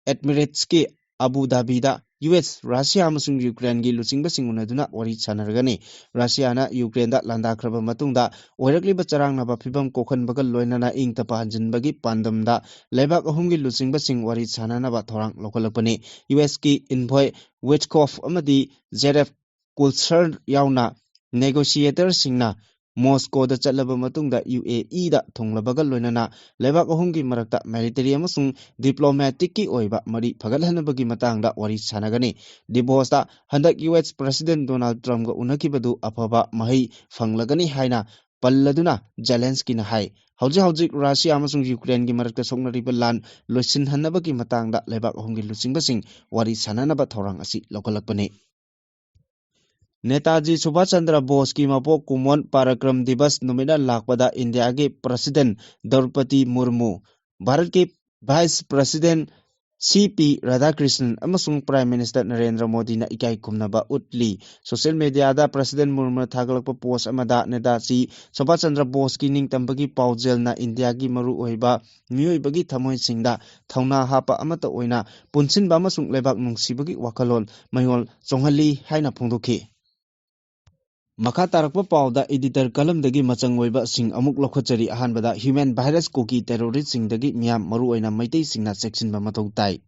Emiratesꯀꯤ ꯑꯕꯨ ꯙꯥꯕꯤꯗ ꯌꯨ ꯑꯦꯁ, ꯔꯁꯤꯌꯥ ꯑꯃꯁꯨꯡ ꯌꯨꯀ꯭ꯔꯦꯟꯒꯤ ꯂꯨꯆꯤꯡꯕꯁꯤꯡ ꯎꯅꯗꯨꯅ ꯋꯥꯔꯤ ꯁꯥꯟꯅꯔꯒꯅꯤ꯫ ꯔꯁꯤꯌꯥꯅ ꯌꯨꯀ꯭ꯔꯦꯟꯗ ꯂꯥꯟꯗꯥꯈ꯭ꯔꯕ ꯃꯇꯨꯡꯗ ꯑꯣꯏꯔꯛꯂꯤꯕ ꯆꯔꯥꯡꯅꯕ ꯐꯤꯚꯝ ꯀꯣꯛꯍꯟꯕꯒ ꯂꯣꯏꯅꯅ ꯏꯪ ꯇꯞꯄ ꯍꯟꯖꯤꯟꯕꯒꯤ ꯄꯥꯟꯗꯝꯗ ꯂꯩꯕꯥꯛ ꯑꯍꯨꯝꯒꯤ ꯂꯨꯆꯤꯡꯕꯁꯤꯡ ꯋꯥꯔꯤ ꯁꯥꯟꯅꯅꯕ ꯊꯧꯔꯥꯡ ꯂꯧꯈꯠꯂꯛꯄꯅꯤ꯫ ꯌꯨ ꯑꯦꯁꯀꯤ envoy Witkoff ꯑꯃꯗꯤ ꯖꯦꯔꯦꯐ ꯀꯨꯜꯁꯔ ꯌꯥꯎꯅ negotiatorꯁꯤꯡꯅ ꯃꯣꯁꯀꯣꯗ ꯆꯠꯂꯕ ꯃꯇꯨꯡꯗ ꯌꯨ ꯑꯦ ꯏꯗ ꯊꯨꯡꯂꯕꯒ ꯂꯣꯏꯅꯅ ꯂꯩꯕꯥꯛ ꯑꯍꯨꯝꯒꯤ ꯃꯔꯛꯇ military ꯑꯃꯁꯨꯡ diplomaticꯀꯤ ꯑꯣꯏꯕ ꯃꯔꯤ ꯐꯒꯠꯍꯟꯅꯕꯒꯤ ꯃꯇꯥꯡꯗ ꯋꯥꯔꯤ ꯁꯥꯟꯅꯒꯅꯤ꯫ ꯗꯤꯕꯣꯁꯇ ꯍꯟꯗꯛ ꯌꯨ ꯑꯦꯁ President Donald Trumpꯒ ꯎꯅꯈꯤꯕꯗꯨ ꯑꯐꯕ ꯃꯍꯩ ꯐꯪꯂꯒꯅꯤ ꯍꯥꯏꯅ ꯄꯜꯂꯗꯨꯅ ꯖꯦꯂꯦꯟꯁꯀꯤꯅ ꯍꯥꯏ꯫ ꯍꯧꯖꯤꯛ ꯍꯧꯖꯤꯛ ꯔꯁꯤꯌꯥ ꯑꯃꯁꯨꯡ ꯌꯨꯀ꯭ꯔꯦꯟꯒꯤ ꯃꯔꯛꯇ ꯁꯣꯛꯅꯔꯤꯕ ꯂꯥꯟ ꯂꯣꯏꯁꯤꯟꯍꯟꯅꯕꯒꯤ ꯃꯇꯥꯡꯗ ꯂꯩꯕꯥꯛ ꯑꯍꯨꯝꯒꯤ ꯂꯨꯆꯤꯡꯕꯁꯤꯡ ꯋꯥꯔꯤ ꯁꯥꯟꯅꯅꯕ ꯊꯧꯔꯥꯡ ꯑꯁꯤ ꯂꯧꯈꯠꯂꯛꯄꯅꯤ꯫ ꯅꯦꯇꯥꯖꯤ ꯁꯨꯚꯥꯁ ꯆꯟꯗ꯭ꯔ ꯕꯣꯁꯀꯤ ꯃꯄꯣꯛ ꯀꯨꯝꯑꯣꯟ ꯄꯥꯔꯥꯀ꯭ꯔꯝ ꯗꯤꯕꯁ ꯅꯨꯃꯤꯠꯅ ꯂꯥꯛꯄꯗ ꯏꯟꯗꯤꯌꯥꯒꯤ President ꯗ꯭ꯔꯧꯄꯗꯤ ꯃꯨꯔꯃꯨ, ꯚꯥꯔꯠꯀꯤ Vice President ꯁꯤ ꯄꯤ ꯔꯥꯙꯥꯀ꯭ꯔꯤꯁꯅꯟ ꯑꯃꯁꯨꯡ Prime Minister ꯅꯔꯦꯟꯗ꯭ꯔ ꯃꯣꯗꯤꯅ ꯏꯀꯥꯏ ꯈꯨꯝꯅꯕ ꯎꯠꯂꯤ꯫ Social mediaꯗ President ꯃꯨꯔꯃꯨꯅ ꯊꯥꯒꯠꯂꯛꯄ post ꯑꯃꯗ ꯅꯦꯇꯥꯖꯤ ꯁꯨꯚꯥꯁ ꯆꯟꯗ꯭ꯔ ꯕꯣꯁꯀꯤ ꯅꯤꯡꯇꯝꯕꯒꯤ ꯄꯥꯎꯖꯦꯜꯅ ꯏꯟꯗꯤꯌꯥꯒꯤ ꯃꯔꯨꯑꯣꯏꯕ ꯃꯤꯑꯣꯏꯕꯒꯤ ꯊꯃꯣꯏꯁꯤꯡꯗ ꯊꯧꯅꯥ ꯍꯥꯞꯄ ꯑꯃꯠꯇ ꯑꯣꯏꯅ ꯄꯨꯟꯁꯤꯟꯕ ꯑꯃꯁꯨꯡ ꯂꯩꯕꯥꯛ ꯅꯨꯡꯁꯤꯕꯒꯤ ꯋꯥꯈꯜꯂꯣꯟ ꯃꯌꯣꯜ ꯆꯣꯡꯍꯜꯂꯤ ꯍꯥꯏꯅ ꯐꯣꯡꯗꯣꯛꯈꯤ꯫ ꯃꯈꯥ ꯇꯥꯔꯛꯄ ꯄꯥꯎꯗ editor ꯀꯂꯝꯗꯒꯤ ꯃꯆꯪ ꯑꯣꯏꯕꯁꯤꯡ ꯑꯃꯨꯛ ꯂꯧꯈꯠꯆꯔꯤ꯫ ꯑꯍꯥꯟꯕꯗ human virus ꯀꯨꯀꯤ terroristꯁꯤꯡꯗꯒꯤ ꯃꯤꯌꯥꯝ ꯃꯔꯨꯑꯣꯏꯅ ꯃꯩꯇꯩꯁꯤꯡꯅ ꯆꯦꯛꯁꯤꯟꯕ ꯃꯊꯧ ꯇꯥꯏ꯫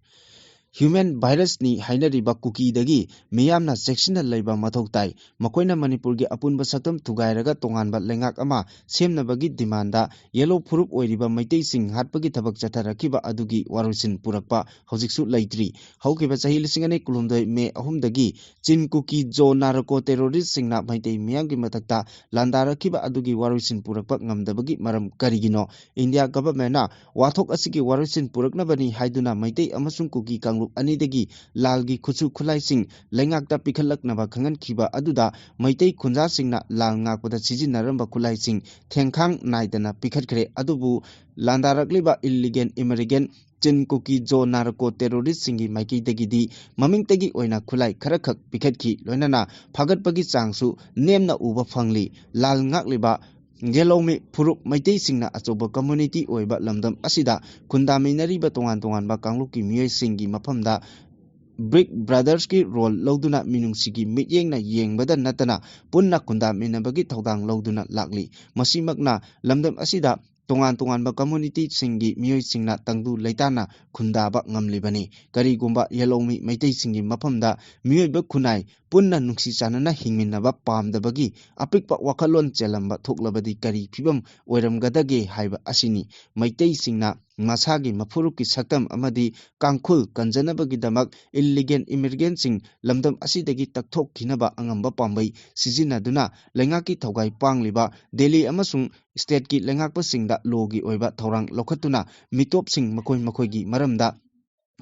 Human virusꯅꯤ ꯍꯥꯏꯅꯔꯤꯕ ꯀꯨꯀꯤꯗꯒꯤ ꯃꯤꯌꯥꯝꯅ ꯆꯦꯛꯁꯤꯟꯅ ꯂꯩꯕ ꯃꯊꯧ ꯇꯥꯏ꯫ ꯃꯈꯣꯏꯅ ꯃꯅꯤꯄꯨꯔꯒꯤ ꯑꯄꯨꯟꯕ ꯁꯛꯇꯝ ꯊꯨꯒꯥꯏꯔꯒ ꯇꯣꯉꯥꯟꯕ ꯂꯩꯉꯥꯛ ꯑꯃ ꯁꯦꯝꯅꯕꯒꯤ demandꯗ yellow ꯐꯨꯔꯨꯞ ꯑꯣꯏꯔꯤꯕ ꯃꯩꯇꯩꯁꯤꯡ ꯍꯥꯠꯄꯒꯤ ꯊꯕꯛ ꯆꯠꯊꯔꯛꯈꯤꯕ ꯑꯗꯨꯒꯤ ꯋꯥꯔꯣꯏꯁꯤꯟ ꯄꯨꯔꯛꯄ ꯍꯧꯖꯤꯛꯁꯨ ꯂꯩꯇ꯭ꯔꯤ꯫ ꯍꯧꯈꯤꯕ ꯆꯍꯤ ꯂꯤꯁꯤꯡ ꯑꯅꯤ ꯀꯨꯟꯍꯨꯝꯗꯣꯏ ꯃꯦ ꯑꯍꯨꯝꯗꯒꯤ ꯆꯤꯟ ꯀꯨꯀꯤ ꯖꯣ ꯅꯥꯔꯀꯣ terroristꯁꯤꯡꯅ ꯃꯩꯇꯩ ꯃꯤꯌꯥꯝꯒꯤ ꯃꯊꯛꯇ ꯂꯥꯟꯗꯥꯔꯛꯈꯤꯕ ꯑꯗꯨꯒꯤ ꯋꯥꯔꯣꯏꯁꯤꯟ ꯄꯨꯔꯛꯄ ꯉꯝꯗꯕꯒꯤ ꯃꯔꯝ ꯀꯔꯤꯒꯤꯅꯣ? ꯏꯟꯗꯤꯌꯥ governmentꯅ ꯋꯥꯊꯣꯛ ꯑꯁꯤꯒꯤ ꯋꯥꯔꯣꯏꯁꯤꯟ ꯄꯨꯔꯛꯅꯕꯅꯤ ꯍꯥꯏꯗꯨꯅ ꯃꯩꯇꯩ ꯑꯃꯁꯨꯡ ꯀꯨꯀꯤ ꯀꯥꯡꯂꯨꯞ ꯑꯅꯤꯗꯒꯤ ꯂꯥꯜꯒꯤ ꯈꯨꯠꯁꯨ ꯈꯨꯠꯂꯥꯏꯁꯤꯡ ꯂꯩꯉꯥꯛꯇ ꯄꯤꯈꯠꯂꯛꯅꯕ ꯈꯪꯍꯟꯈꯤꯕ ꯑꯗꯨꯗ ꯃꯩꯇꯩ ꯈꯨꯟꯖꯥꯁꯤꯡꯅ ꯂꯥꯜ ꯉꯥꯛꯄꯗ ꯁꯤꯖꯤꯟꯅꯔꯝꯕ ꯈꯨꯠꯂꯥꯏꯁꯤꯡ ꯊꯦꯡꯈꯥꯡ ꯅꯥꯏꯗꯅ ꯄꯤꯈꯠꯈ꯭ꯔꯦ꯫ ꯑꯗꯨꯕꯨ ꯂꯥꯟꯗꯥꯔꯛꯂꯤꯕ illegal immigrant ꯆꯤꯟ ꯀꯨꯀꯤ ꯖꯣ ꯅꯥꯔꯀꯣ terroristꯁꯤꯡꯒꯤ ꯃꯥꯏꯀꯩꯗꯒꯤꯗꯤ ꯃꯃꯤꯡꯇꯒꯤ ꯑꯣꯏꯅ ꯈꯨꯠꯂꯥꯏ ꯈꯔꯈꯛ ꯄꯤꯈꯠꯈꯤ, ꯂꯣꯏꯅꯅ ꯐꯥꯒꯠꯄꯒꯤ ꯆꯥꯡꯁꯨ ꯅꯦꯝꯅ ꯎꯕ ꯐꯪꯂꯤ꯫ ꯂꯥꯜ ꯉꯥꯛꯂꯤꯕ ꯌꯦꯂꯧꯃꯤ ꯐꯨꯔꯨꯞ ꯃꯩꯇꯩꯁꯤꯡꯅ ꯑꯆꯧꯕ community ꯑꯣꯏꯕ ꯂꯝꯗꯝ ꯑꯁꯤꯗ ꯈꯨꯟꯗꯥꯃꯤꯟꯅꯔꯤꯕ ꯇꯣꯉꯥꯟ ꯇꯣꯉꯥꯟꯕ ꯀꯥꯡꯂꯨꯞꯀꯤ ꯃꯤꯑꯣꯏꯁꯤꯡꯒꯤ ꯃꯐꯝꯗ Big Brotherꯁꯀꯤ role ꯂꯧꯗꯨꯅ ꯃꯤꯅꯨꯡꯁꯤꯒꯤ ꯃꯤꯠꯌꯦꯡꯅ ꯌꯦꯡꯕꯗ ꯅꯠꯇꯅ ꯄꯨꯟꯅ ꯈꯨꯟꯗꯥꯃꯤꯟꯅꯕꯒꯤ ꯊꯧꯗꯥꯡ ꯂꯧꯗꯨꯅ ꯂꯥꯛꯂꯤ꯫ ꯃꯁꯤꯃꯛꯅ ꯂꯝꯗꯝ ꯑꯁꯤꯗ ꯇꯣꯉꯥꯟ ꯇꯣꯉꯥꯟꯕ communityꯁꯤꯡꯒꯤ ꯃꯤꯑꯣꯏꯁꯤꯡꯅ ꯇꯪꯗꯨ ꯂꯩꯇꯥꯅ ꯈꯨꯟꯗꯥꯕ ꯉꯝꯂꯤꯕꯅꯤ꯫ ꯀꯔꯤꯒꯨꯝꯕ ꯌꯦꯂꯧꯃꯤ ꯃꯩꯇꯩꯁꯤꯡꯒꯤ ꯃꯐꯝꯗ ꯃꯤꯑꯣꯏꯕ ꯈꯨꯟꯅꯥꯏ ꯄꯨꯟꯅ ꯅꯨꯡꯁꯤ ꯆꯥꯟꯅꯅ ꯍꯤꯡꯃꯤꯟꯅꯕ ꯄꯥꯝꯗꯕꯒꯤ ꯑꯄꯤꯛꯄ ꯋꯥꯈꯜꯂꯣꯟ ꯆꯦꯜꯂꯝꯕ ꯊꯣꯛꯂꯕꯗꯤ ꯀꯔꯤ ꯐꯤꯕꯝ ꯑꯣꯏꯔꯝꯒꯗꯒꯦ ꯍꯥꯏꯕ ꯑꯁꯤꯅꯤ꯫ ꯃꯩꯇꯩꯁꯤꯡꯅ ꯃꯁꯥꯒꯤ ꯃꯐꯨꯔꯨꯞꯀꯤ ꯁꯛꯇꯝ ꯑꯃꯗꯤ ꯀꯥꯡꯈꯨꯜ ꯀꯟꯖꯅꯕꯒꯤꯗꯃꯛ illegal immigrantꯁꯤꯡ ꯂꯝꯗꯝ ꯑꯁꯤꯗꯒꯤ ꯇꯛꯊꯣꯛꯈꯤꯅꯕ ꯑꯉꯝꯕ ꯄꯥꯝꯕꯩ ꯁꯤꯖꯤꯟꯅꯗꯨꯅ ꯂꯩꯉꯥꯛꯀꯤ ꯊꯧꯒꯥꯏ ꯄꯥꯡꯂꯤꯕ ꯗꯦꯜꯂꯤ ꯑꯃꯁꯨꯡ stateꯀꯤ ꯂꯩꯉꯥꯛꯄꯁꯤꯡꯗ lawꯒꯤ ꯑꯣꯏꯕ ꯊꯧꯔꯥꯡ ꯂꯧꯈꯠꯇꯨꯅ ꯃꯤꯇꯣꯞꯁꯤꯡ ꯃꯈꯣꯏ ꯃꯈꯣꯏꯒꯤ ꯃꯔꯝꯗ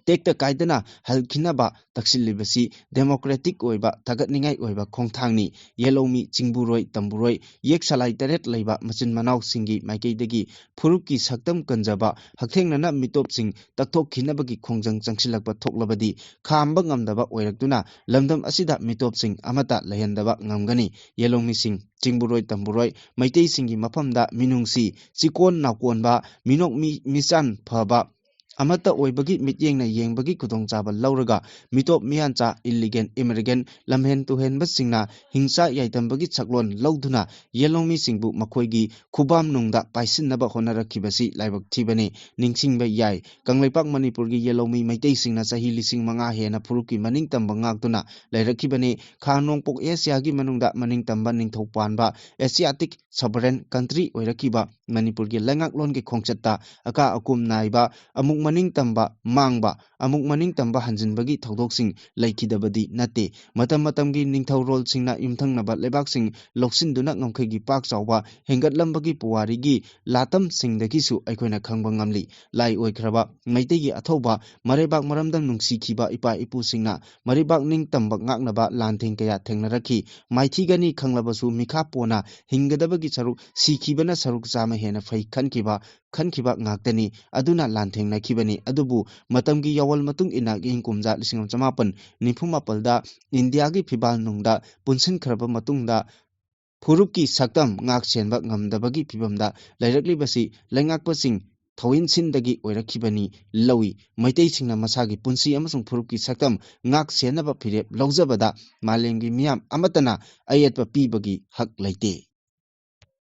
ꯇꯦꯛꯇ ꯀꯥꯏꯗꯅ ꯍꯜꯈꯤꯅꯕ ꯇꯛꯁꯤꯜꯂꯤꯕꯁꯤ democratic ꯑꯣꯏꯕ, ꯊꯥꯒꯠꯅꯤꯡꯉꯥꯏ ꯑꯣꯏꯕ ꯈꯣꯡꯊꯥꯡꯅꯤ꯫ ꯌꯦꯂꯧꯃꯤ, ꯆꯤꯡꯕꯨꯔꯣꯏ, ꯇꯝꯕꯨꯔꯣꯏ, ꯌꯦꯛ ꯁꯂꯥꯏ ꯇꯔꯦꯠ ꯂꯩꯕ ꯃꯆꯤꯟ ꯃꯅꯥꯎꯁꯤꯡꯒꯤ ꯃꯥꯏꯀꯩꯗꯒꯤ ꯐꯨꯔꯨꯞꯀꯤ ꯁꯛꯇꯝ ꯀꯟꯖꯕ ꯍꯛꯊꯦꯡꯅꯅ ꯃꯤꯇꯣꯞꯁꯤꯡ ꯇꯛꯊꯣꯛꯈꯤꯅꯕꯒꯤ ꯈꯣꯡꯖꯪ ꯆꯪꯁꯤꯜꯂꯛꯄ ꯊꯣꯛꯂꯕꯗꯤ ꯈꯥꯝꯕ ꯉꯝꯗꯕ ꯑꯣꯏꯔꯛꯇꯨꯅ ꯂꯝꯗꯝ ꯑꯁꯤꯗ ꯃꯤꯇꯣꯞꯁꯤꯡ ꯑꯃꯠꯇ ꯂꯩꯍꯟꯗꯕ ꯉꯝꯒꯅꯤ꯫ ꯌꯦꯂꯧꯃꯤꯁꯤꯡ, ꯆꯤꯡꯕꯨꯔꯣꯏ, ꯇꯝꯕꯨꯔꯣꯏ, ꯃꯩꯇꯩꯁꯤꯡꯒꯤ ꯃꯐꯝꯗ ꯃꯤꯅꯨꯡꯁꯤ, ꯆꯤꯀꯣꯟ ꯅꯥꯀꯣꯟꯕ, ꯃꯤꯅꯣꯛ ꯃꯤ-, ꯃꯤꯆꯥꯟ ꯐꯕ, ꯑꯃꯠꯇ ꯑꯣꯏꯕꯒꯤ ꯃꯤꯠꯌꯦꯡꯅ ꯌꯦꯡꯕꯒꯤ ꯈꯨꯗꯣꯡꯆꯥꯕ ꯂꯧꯔꯒ, ꯃꯤꯇꯣꯞ ꯃꯤꯌꯥꯟꯆꯥ, illegal immigrant, ꯂꯝꯍꯦꯟ ꯇꯨꯍꯦꯟꯕꯁꯤꯡꯅ ꯍꯤꯡꯁꯥ ꯌꯥꯏꯗꯝꯕꯒꯤ ꯁꯛꯂꯣꯟ ꯂꯧꯗꯨꯅ ꯌꯦꯜꯍꯧꯃꯤꯁꯤꯡꯕꯨ ꯃꯈꯣꯏꯒꯤ ꯈꯨꯕꯥꯝꯅꯨꯡꯗ ꯄꯥꯏꯁꯤꯟꯅꯕ ꯍꯣꯠꯅꯔꯛꯈꯤꯕꯁꯤ ꯂꯥꯏꯕꯛ ꯊꯤꯕꯅꯤ꯫ ꯅꯤꯡꯁꯤꯡꯕ ꯌꯥꯏ, ꯀꯪꯂꯩꯄꯥꯛ ꯃꯅꯤꯄꯨꯔꯒꯤ ꯌꯦꯜꯍꯧꯃꯤ ꯃꯩꯇꯩꯁꯤꯡꯅ ꯆꯍꯤ ꯂꯤꯁꯤꯡ ꯃꯉꯥ ꯍꯦꯟꯅ ꯐꯨꯔꯨꯞꯀꯤ ꯃꯅꯤꯡ ꯇꯝꯕ ꯉꯥꯛꯇꯨꯅ ꯂꯩꯔꯛꯈꯤꯕꯅꯤ꯫ ꯈꯥ ꯅꯣꯡꯄꯣꯛ ꯑꯦꯁꯤꯌꯥꯒꯤ ꯃꯅꯨꯡꯗ ꯃꯅꯤꯡ ꯇꯝꯕ ꯅꯤꯡꯊꯧ ꯄꯥꯟꯕ Asiatic sovereign country ꯑꯣꯏꯔꯛꯈꯤꯕ ꯃꯅꯤꯄꯨꯔꯒꯤ ꯂꯩꯉꯥꯛꯂꯣꯟꯒꯤ ꯈꯣꯡꯆꯠꯇ ꯑꯀꯥ ꯑꯀꯨꯝ ꯅꯥꯏꯕ, ꯑꯃꯨꯛ ꯃꯅꯤꯡ ꯇꯝꯕ ꯃꯥꯡꯕ, ꯑꯃꯨꯛ ꯃꯅꯤꯡ ꯇꯝꯕ ꯍꯟꯖꯤꯟꯕꯒꯤ ꯊꯧꯗꯣꯛꯁꯤꯡ ꯂꯩꯈꯤꯗꯕꯗꯤ ꯅꯠꯇꯦ꯫ ꯃꯇꯝ ꯃꯇꯝꯒꯤ ꯅꯤꯡꯊꯧꯔꯣꯜꯁꯤꯡꯅ ꯌꯨꯝꯊꯪꯅꯕ ꯂꯩꯕꯥꯛꯁꯤꯡ ꯂꯧꯁꯤꯟꯗꯨꯅ ꯉꯝꯈꯩꯒꯤ ꯄꯥꯛ ꯆꯥꯎꯕ ꯍꯦꯟꯒꯠꯂꯝꯕꯒꯤ ꯄꯨꯋꯥꯔꯤꯒꯤ ꯂꯥꯇꯝꯁꯤꯡꯗꯒꯤꯁꯨ ꯑꯩꯈꯣꯏꯅ ꯈꯪꯕ ꯉꯝꯂꯤ꯫ ꯂꯥꯏ ꯑꯣꯏꯈ꯭ꯔꯕ ꯃꯩꯇꯩꯒꯤ ꯑꯊꯧꯕ ꯃꯔꯩꯕꯥꯛ ꯃꯔꯝꯗꯝ ꯅꯨꯡꯁꯤꯈꯤꯕ ꯏꯄꯥ ꯏꯄꯨꯁꯤꯡꯅ ꯃꯔꯩꯕꯥꯛ ꯅꯤꯡꯇꯝꯕ ꯉꯥꯛꯅꯕ ꯂꯥꯟꯊꯦꯡ ꯀꯌꯥ ꯊꯦꯡꯅꯔꯛꯈꯤ꯫ ꯃꯥꯏꯊꯤꯒꯅꯤ ꯈꯪꯂꯕꯁꯨ ꯃꯤꯈꯥ ꯄꯣꯟꯅ ꯍꯤꯡꯒꯗꯕꯒꯤ ꯁꯔꯨꯛ ꯁꯤꯈꯤꯕꯅ ꯁꯔꯨꯛ ꯆꯥꯝꯃ ꯍꯦꯟꯅ ꯐꯩ ꯈꯟꯈꯤꯕ, ꯈꯟꯈꯤꯕ ꯉꯥꯛꯇꯅꯤ꯫ ꯑꯗꯨꯅ ꯂꯥꯟꯊꯦꯡꯅꯈꯤꯕꯅꯤ꯫ ꯑꯗꯨꯕꯨ ꯃꯇꯝꯒꯤ ꯌꯥꯋꯜ ꯃꯇꯨꯡ ꯏꯟꯅ ꯏꯪ ꯀꯨꯝꯖꯥ ꯂꯤꯁꯤꯡ ꯑꯃ ꯆꯃꯥꯄꯟ ꯅꯤꯐꯨ ꯃꯥꯄꯜꯗ ꯏꯟꯗꯤꯌꯥꯒꯤ ꯐꯤꯕꯥꯜ ꯅꯨꯡꯗ ꯄꯨꯟꯁꯤꯟꯈ꯭ꯔꯕ ꯃꯇꯨꯡꯗ ꯐꯨꯔꯨꯞꯀꯤ ꯁꯛꯇꯝ ꯉꯥꯛ ꯁꯦꯟꯕ ꯉꯝꯗꯕꯒꯤ ꯐꯤꯕꯝꯗ ꯂꯩꯔꯛꯂꯤꯕꯁꯤ ꯂꯩꯉꯥꯛꯄꯁꯤꯡ ꯊꯧꯏꯟꯁꯤꯟꯗꯒꯤ ꯑꯣꯏꯔꯛꯈꯤꯕꯅꯤ ꯂꯧꯏ꯫ ꯃꯩꯇꯩꯁꯤꯡꯅ ꯃꯁꯥꯒꯤ ꯄꯨꯟꯁꯤ ꯑꯃꯁꯨꯡ ꯐꯨꯔꯨꯞꯀꯤ ꯁꯛꯇꯝ ꯉꯥꯛ ꯁꯦꯟꯅꯕ ꯐꯤꯔꯦꯞ ꯂꯧꯖꯕꯗ ꯃꯥꯂꯦꯝꯒꯤ ꯃꯤꯌꯥꯝ ꯑꯃꯠꯇꯅ ꯑꯌꯦꯠꯄ ꯄꯤꯕꯒꯤ ꯍꯛ ꯂꯩꯇꯦ꯫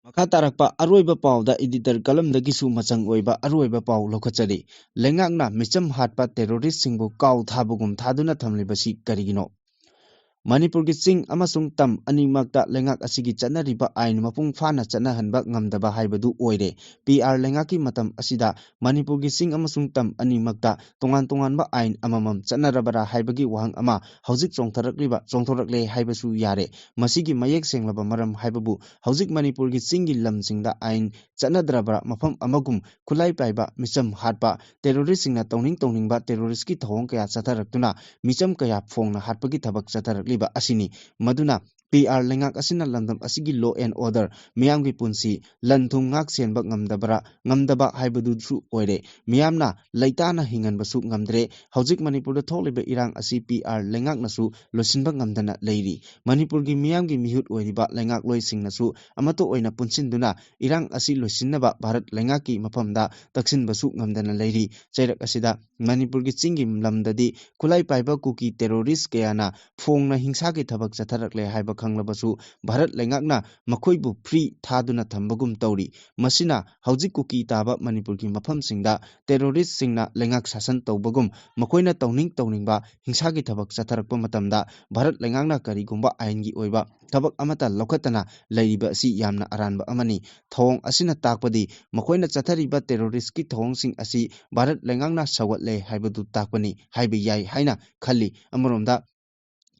ꯃꯈꯥ ꯇꯥꯔꯛꯄ ꯑꯔꯣꯏꯕ ꯄꯥꯎꯗ editor ꯀꯂꯝꯗꯒꯤꯁꯨ ꯃꯆꯪ ꯑꯣꯏꯕ ꯑꯔꯣꯏꯕ ꯄꯥꯎ ꯂꯧꯈꯠꯆꯔꯤ꯫ ꯂꯩꯉꯥꯛꯅ ꯃꯤꯆꯝ ꯍꯥꯠꯄ terroristꯁꯤꯡꯕꯨ ꯀꯥꯎ ꯊꯥꯕꯒꯨꯝ ꯊꯥꯗꯨꯅ ꯊꯝꯂꯤꯕꯁꯤ ꯀꯔꯤꯒꯤꯅꯣ? ꯃꯅꯤꯄꯨꯔꯒꯤ ꯆꯤꯡ ꯑꯃꯁꯨꯡ ꯇꯝ ꯑꯅꯤꯃꯛꯇ ꯂꯩꯉꯥꯛ ꯑꯁꯤꯒꯤ ꯆꯠꯅꯔꯤꯕ ꯑꯥꯏꯟ ꯃꯄꯨꯡ ꯐꯥꯅ ꯆꯠꯅꯍꯟꯕ ꯉꯝꯗꯕ ꯍꯥꯏꯕꯗꯨ ꯑꯣꯏꯔꯦ꯫ ꯄꯤ ꯑꯥꯔ ꯂꯩꯉꯥꯛꯀꯤ ꯃꯇꯝ ꯑꯁꯤꯗ ꯃꯅꯤꯄꯨꯔꯒꯤ ꯆꯤꯡ ꯑꯃꯁꯨꯡ ꯇꯝ ꯑꯅꯤꯃꯛꯇ ꯇꯣꯉꯥꯟ ꯇꯣꯉꯥꯟꯕ ꯑꯥꯏꯟ ꯑꯃꯃꯝ ꯆꯠꯅꯔꯕꯔꯥ ꯍꯥꯏꯕꯒꯤ ꯋꯥꯍꯪ ꯑꯃ ꯍꯧꯖꯤꯛ ꯆꯣꯡꯊꯔꯛꯂꯤꯕ, ꯆꯣꯡꯊꯣꯔꯛꯂꯦ ꯍꯥꯏꯕꯁꯨ ꯌꯥꯔꯦ꯫ ꯃꯁꯤꯒꯤ ꯃꯌꯦꯛ ꯁꯦꯡꯂꯕ ꯃꯔꯝ ꯍꯥꯏꯕꯕꯨ ꯍꯧꯖꯤꯛ ꯃꯅꯤꯄꯨꯔꯒꯤ ꯆꯤꯡꯒꯤ ꯂꯝꯁꯤꯡꯗ ꯑꯥꯏꯟ ꯆꯠꯅꯗ꯭ꯔꯕ ꯃꯐꯝ ꯑꯃꯒꯨꯝ ꯈꯨꯠꯂꯥꯏ ꯄꯥꯏꯕ, ꯃꯤꯆꯝ ꯍꯥꯠꯄ, terroristꯁꯤꯡꯅ ꯇꯧꯅꯤꯡ ꯇꯧꯅꯤꯡꯕ terroristꯀꯤ ꯊꯧꯑꯣꯡ ꯀꯌꯥ ꯆꯠꯊꯔꯛꯇꯨꯅ ꯃꯤꯆꯝ ꯀꯌꯥ ꯐꯣꯡꯅ ꯍꯥꯠꯄꯒꯤ ꯊꯕꯛ ꯆꯠꯊꯔꯛꯂꯤꯕ ꯑꯁꯤꯅꯤ꯫ ꯃꯗꯨꯅ ꯄꯤ ꯑꯥꯔ ꯂꯩꯉꯥꯛ ꯑꯁꯤꯅ ꯂꯝꯗꯝ ꯑꯁꯤꯒꯤ law and order, ꯃꯤꯌꯥꯝꯒꯤ ꯄꯨꯟꯁꯤ, ꯂꯟ ꯊꯨꯝ ꯉꯥꯛ ꯁꯦꯟꯕ ꯉꯝꯗꯕ꯭ꯔꯥ, ꯉꯝꯗꯕ ꯍꯥꯏꯕꯗꯨꯁꯨ ꯑꯣꯏꯔꯦ꯫ ꯃꯤꯌꯥꯝꯅ ꯂꯩꯇꯥꯅ ꯍꯤꯡꯍꯟꯕꯁꯨ ꯉꯝꯗ꯭ꯔꯦ꯫ ꯍꯧꯖꯤꯛ ꯃꯅꯤꯄꯨꯔꯗ ꯊꯣꯛꯂꯤꯕ ꯏꯔꯥꯡ ꯑꯁꯤ ꯄꯤ ꯑꯥꯔ ꯂꯩꯉꯥꯛꯅꯁꯨ ꯂꯣꯏꯁꯤꯟꯕ ꯉꯝꯗꯅ ꯂꯩꯔꯤ꯫ ꯃꯅꯤꯄꯨꯔꯒꯤ ꯃꯤꯌꯥꯝꯒꯤ ꯃꯤꯍꯨꯠ ꯑꯣꯏꯔꯤꯕ ꯂꯩꯉꯥꯛꯂꯣꯏꯁꯤꯡꯅꯁꯨ ꯑꯃꯠꯇ ꯑꯣꯏꯅ ꯄꯨꯟꯁꯤꯟꯗꯨꯅ ꯏꯔꯥꯡ ꯑꯁꯤ ꯂꯣꯏꯁꯤꯟꯅꯕ ꯚꯥꯔꯠ ꯂꯩꯉꯥꯛꯀꯤ ꯃꯐꯝꯗ ꯇꯛꯁꯤꯟꯕꯁꯨ ꯉꯝꯗꯅ ꯂꯩꯔꯤ꯫ ꯆꯩꯔꯛ ꯑꯁꯤꯗ ꯃꯅꯤꯄꯨꯔꯒꯤ ꯆꯤꯡꯒꯤ ꯂꯝꯗꯗꯤ ꯈꯨꯠꯂꯥꯏ ꯄꯥꯏꯕ ꯀꯨꯀꯤ terrorist ꯀꯌꯥꯅ ꯐꯣꯡꯅ ꯍꯤꯡꯁꯥꯒꯤ ꯊꯕꯛ ꯆꯠꯊꯔꯛꯂꯦ ꯍꯥꯏꯕ ꯈꯪꯂꯕꯁꯨ ꯚꯥꯔꯠ ꯂꯩꯉꯥꯛꯅ ꯃꯈꯣꯏꯕꯨ free ꯊꯥꯗꯨꯅ ꯊꯝꯕꯒꯨꯝ ꯇꯧꯔꯤ꯫ ꯃꯁꯤꯅ ꯍꯧꯖꯤꯛ ꯀꯨꯀꯤ ꯇꯥꯕ ꯃꯅꯤꯄꯨꯔꯒꯤ ꯃꯐꯝꯁꯤꯡꯗ terroristꯁꯤꯡꯅ ꯂꯩꯉꯥꯛ ꯁꯥꯁꯟ ꯇꯧꯕꯒꯨꯝ ꯃꯈꯣꯏꯅ ꯇꯧꯅꯤꯡ ꯇꯧꯅꯤꯡꯕ ꯍꯤꯡꯁꯥꯒꯤ ꯊꯕꯛ ꯆꯠꯊꯔꯛꯄ ꯃꯇꯝꯗ ꯚꯥꯔꯠ ꯂꯩꯉꯥꯛꯅ ꯀꯔꯤꯒꯨꯝꯕ ꯑꯥꯏꯟꯒꯤ ꯑꯣꯏꯕ ꯊꯕꯛ ꯑꯃꯠꯇ ꯂꯧꯈꯠꯇꯅ ꯂꯩꯔꯤꯕ ꯑꯁꯤ ꯌꯥꯝꯅ ꯑꯔꯥꯟꯕ ꯑꯃꯅꯤ꯫ ꯊꯧꯑꯣꯡ ꯑꯁꯤꯅ ꯇꯥꯛꯄꯗꯤ ꯃꯈꯣꯏꯅ ꯆꯠꯊꯔꯤꯕ terroristꯀꯤ ꯊꯧꯑꯣꯡꯁꯤꯡ ꯑꯁꯤ ꯚꯥꯔꯠ ꯂꯩꯉꯥꯛꯅ ꯁꯧꯒꯠꯂꯦ ꯍꯥꯏꯕꯗꯨ ꯇꯥꯛꯄꯅꯤ ꯍꯥꯏꯕ ꯌꯥꯏ ꯍꯥꯏꯅ ꯈꯜꯂꯤ꯫ ꯑꯃꯔꯣꯝꯗ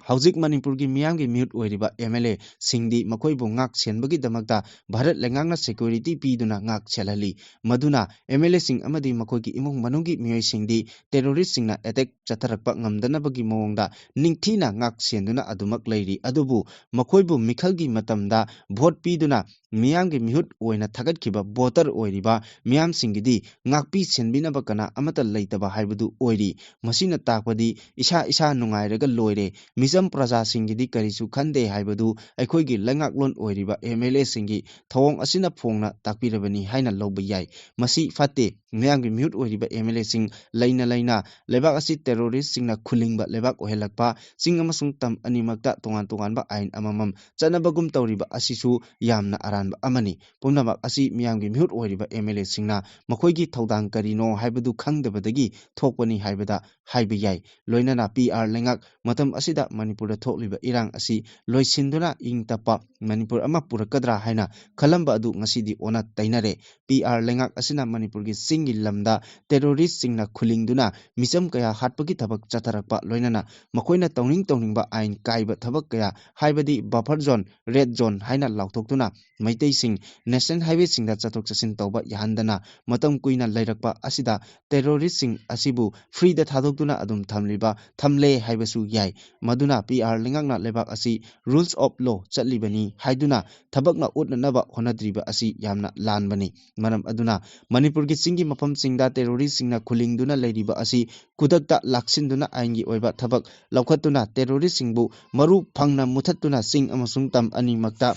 ꯍꯧꯖꯤꯛ ꯃꯅꯤꯄꯨꯔꯒꯤ ꯃꯤꯌꯥꯝꯒꯤ ꯃꯤꯍꯨꯠ ꯑꯣꯏꯔꯤꯕ MLAꯁꯤꯡꯗꯤ ꯃꯈꯣꯏꯕꯨ ꯉꯥꯛ ꯁꯦꯟꯕꯒꯤꯗꯃꯛꯇ ꯚꯥꯔꯠ ꯂꯩꯉꯥꯛꯅ security ꯄꯤꯗꯨꯅ ꯉꯥꯛ ꯁꯦꯜꯍꯜꯂꯤ꯫ ꯃꯗꯨꯅ MLAꯁꯤꯡ ꯑꯃꯗꯤ ꯃꯈꯣꯏꯒꯤ ꯏꯃꯨꯡ ꯃꯅꯨꯡꯒꯤ ꯃꯤꯑꯣꯏꯁꯤꯡꯗꯤ terroristꯁꯤꯡꯅ attack ꯆꯠꯊꯔꯛꯄ ꯉꯝꯗꯅꯕꯒꯤ ꯃꯑꯣꯡꯗ ꯅꯤꯡꯊꯤꯅ ꯉꯥꯛ ꯁꯦꯟꯗꯨꯅ ꯑꯗꯨꯃꯛ ꯂꯩꯔꯤ꯫ ꯑꯗꯨꯕꯨ ꯃꯈꯣꯏꯕꯨ ꯃꯤꯈꯜꯒꯤ ꯃꯇꯝꯗ vote ꯄꯤꯗꯨꯅ ꯃꯤꯌꯥꯝꯒꯤ ꯃꯤꯍꯨꯠ ꯑꯣꯏꯅ ꯊꯥꯒꯠꯈꯤꯕ voter ꯑꯣꯏꯔꯤꯕ ꯃꯤꯌꯥꯝꯁꯤꯡꯒꯤꯗꯤ ꯉꯥꯛꯄꯤ ꯁꯦꯟꯕꯤꯅꯕ ꯀꯅꯥ ꯑꯃꯠꯇ ꯂꯩꯇꯕ ꯍꯥꯏꯕꯗꯨ ꯑꯣꯏꯔꯤ꯫ ꯃꯁꯤꯅ ꯇꯥꯛꯄꯗꯤ ꯏꯁꯥ ꯏꯁꯥ ꯅꯨꯡꯉꯥꯏꯔꯒ ꯂꯣꯏꯔꯦ, ꯃꯤꯆꯝ ꯄ꯭ꯔꯖꯥꯁꯤꯡꯒꯤꯗꯤ ꯀꯔꯤꯁꯨ ꯈꯟꯗꯦ ꯍꯥꯏꯕꯗꯨ ꯑꯩꯈꯣꯏꯒꯤ ꯂꯩꯉꯥꯛꯂꯣꯟ ꯑꯣꯏꯔꯤꯕ MLAꯁꯤꯡꯒꯤ ꯊꯧꯑꯣꯡ ꯑꯁꯤꯅ ꯐꯣꯡꯅ ꯇꯥꯛꯄꯤꯔꯕꯅꯤ ꯍꯥꯏꯅ ꯂꯧꯕ ꯌꯥꯏ꯫ ꯃꯁꯤ ꯐꯠꯇꯦ꯫ ꯃꯤꯌꯥꯝꯒꯤ ꯃꯤꯍꯨꯠ ꯑꯣꯏꯔꯤꯕ MLAꯁꯤꯡ ꯂꯩꯅ ꯂꯩꯅ ꯂꯩꯕꯥꯛ ꯑꯁꯤ terroristꯁꯤꯡꯅ ꯈꯨꯂꯤꯡꯕ ꯂꯩꯕꯥꯛ ꯑꯣꯏꯍꯜꯂꯛꯄ, ꯆꯤꯡ ꯑꯃꯁꯨꯡ ꯇꯝ ꯑꯅꯤꯃꯛꯇ ꯇꯣꯉꯥꯟ ꯇꯣꯉꯥꯟꯕ ꯑꯥꯏꯟ ꯑꯃꯃꯝ ꯆꯠꯅꯕꯒꯨꯝ ꯇꯧꯔꯤꯕ ꯑꯁꯤꯁꯨ ꯌꯥꯝꯅ ꯑꯔꯥꯟꯕ ꯑꯃꯅꯤ꯫ ꯄꯨꯝꯅꯃꯛ ꯑꯁꯤ ꯃꯤꯌꯥꯝꯒꯤ ꯃꯤꯍꯨꯠ ꯑꯣꯏꯔꯤꯕ MLAꯁꯤꯡꯅ ꯃꯈꯣꯏꯒꯤ ꯊꯧꯗꯥꯡ ꯀꯔꯤꯅꯣ ꯍꯥꯏꯕꯗꯨ ꯈꯪꯗꯕꯗꯒꯤ ꯊꯣꯛꯄꯅꯤ ꯍꯥꯏꯕꯗ ꯍꯥꯏꯕ ꯌꯥꯏ꯫ ꯂꯣꯏꯅꯅ ꯄꯤ ꯑꯥꯔ ꯂꯩꯉꯥꯛ ꯃꯇꯝ ꯑꯁꯤꯗ ꯃꯅꯤꯄꯨꯔꯗ ꯊꯣꯛꯂꯤꯕ ꯏꯔꯥꯡ ꯑꯁꯤ ꯂꯣꯏꯁꯤꯟꯗꯨꯅ ꯏꯪ ꯇꯞꯄ ꯃꯅꯤꯄꯨꯔ ꯑꯃ ꯄꯨꯔꯛꯀꯗ꯭ꯔꯥ ꯍꯥꯏꯅ ꯈꯜꯂꯝꯕ ꯑꯗꯨ ꯉꯁꯤꯗꯤ ꯑꯣꯟꯅ ꯇꯩꯅꯔꯦ꯫ ꯄꯤ ꯑꯥꯔ ꯂꯩꯉꯥꯛ ꯑꯁꯤꯅ ꯃꯅꯤꯄꯨꯔꯒꯤ ꯆꯤꯡꯒꯤ ꯂꯝꯗ terroristꯁꯤꯡꯅ ꯈꯨꯂꯤꯡꯗꯨꯅ ꯃꯤꯆꯝ ꯀꯌꯥ ꯍꯥꯠꯄꯒꯤ ꯊꯕꯛ ꯆꯠꯊꯔꯛꯄ, ꯂꯣꯏꯅꯅ ꯃꯈꯣꯏꯅ ꯇꯧꯅꯤꯡ ꯇꯧꯅꯤꯡꯕ ꯑꯥꯏꯟ ꯀꯥꯏꯕ ꯊꯕꯛ ꯀꯌꯥ, ꯍꯥꯏꯕꯗꯤ buffer zone, red zone ꯍꯥꯏꯅ ꯂꯥꯎꯊꯣꯛꯇꯨꯅ ꯃꯩꯇꯩꯁꯤꯡ national highwayꯁꯤꯡꯗ ꯆꯠꯊꯣꯛ ꯆꯠꯁꯤꯟ ꯇꯧꯕ ꯌꯥꯍꯟꯗꯅ ꯃꯇꯝ ꯀꯨꯏꯅ ꯂꯩꯔꯛꯄ ꯑꯁꯤꯗ terroristꯁꯤꯡ ꯑꯁꯤꯕꯨ freeꯗ ꯊꯥꯗꯣꯛꯇꯨꯅ ꯑꯗꯨꯝ ꯊꯝꯂꯤꯕ, ꯊꯝꯂꯦ ꯍꯥꯏꯕꯁꯨ ꯌꯥꯏ꯫ ꯃꯗꯨꯅ ꯄꯤ ꯑꯥꯔ ꯂꯩꯉꯥꯛꯅ ꯂꯩꯕꯥꯛ ꯑꯁꯤ rules of law ꯆꯠꯂꯤꯕꯅꯤ ꯍꯥꯏꯗꯨꯅ ꯊꯕꯛꯅ ꯎꯠꯅꯅꯕ ꯍꯣꯠꯅꯗ꯭ꯔꯤꯕ ꯑꯁꯤ ꯌꯥꯝꯅ ꯂꯥꯟꯕꯅꯤ꯫ ꯃꯔꯝ ꯑꯗꯨꯅ ꯃꯅꯤꯄꯨꯔꯒꯤ ꯆꯤꯡꯒꯤ ꯃꯐꯝꯁꯤꯡꯗ terroristꯁꯤꯡꯅ ꯈꯨꯂꯤꯡꯗꯨꯅ ꯂꯩꯔꯤꯕ ꯑꯁꯤ ꯈꯨꯗꯛꯇ ꯂꯥꯛꯁꯤꯟꯗꯨꯅ ꯑꯥꯏꯟꯒꯤ ꯑꯣꯏꯕ ꯊꯕꯛ ꯂꯧꯈꯠꯇꯨꯅ terroristꯁꯤꯡꯕꯨ ꯃꯔꯨ ꯐꯪꯅ ꯃꯨꯊꯠꯇꯨꯅ ꯆꯤꯡ ꯑꯃꯁꯨꯡ ꯇꯝ ꯑꯅꯤꯃꯛꯇ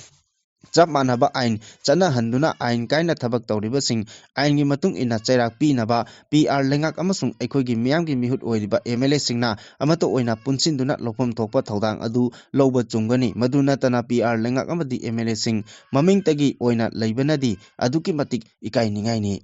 ꯆꯞ ꯃꯥꯟꯅꯕ ꯑꯥꯏꯟ ꯆꯠꯅꯍꯟꯗꯨꯅ ꯑꯥꯏꯟ ꯀꯥꯏꯅ ꯊꯕꯛ ꯇꯧꯔꯤꯕꯁꯤꯡ ꯑꯥꯏꯟꯒꯤ ꯃꯇꯨꯡ ꯏꯟꯅ ꯆꯩꯔꯥꯛ ꯄꯤꯅꯕ ꯄꯤ ꯑꯥꯔ ꯂꯩꯉꯥꯛ ꯑꯃꯁꯨꯡ ꯑꯩꯈꯣꯏꯒꯤ ꯃꯤꯌꯥꯝꯒꯤ ꯃꯤꯍꯨꯠ ꯑꯣꯏꯔꯤꯕ ꯑꯦꯝ ꯑꯦꯜ ꯑꯦꯁꯤꯡꯅ ꯑꯃꯠꯇ ꯑꯣꯏꯅ ꯄꯨꯟꯁꯤꯟꯗꯨꯅ ꯂꯧꯐꯝ ꯊꯣꯛꯄ ꯊꯧꯗꯥꯡ ꯑꯗꯨ ꯂꯧꯕ ꯆꯨꯝꯒꯅꯤ꯫ ꯃꯗꯨ ꯅꯠꯇꯅ ꯄꯤ ꯑꯥꯔ ꯂꯩꯉꯥꯛ ꯑꯃꯗꯤ ꯑꯦꯝ ꯑꯦꯜ ꯑꯦꯁꯤꯡ ꯃꯃꯤꯡꯇꯒꯤ ꯑꯣꯏꯅ ꯂꯩꯕꯅꯗꯤ ꯑꯗꯨꯛꯀꯤ ꯃꯇꯤꯛ ꯏꯀꯥꯏꯅꯤꯡꯉꯥꯏꯅꯤ꯫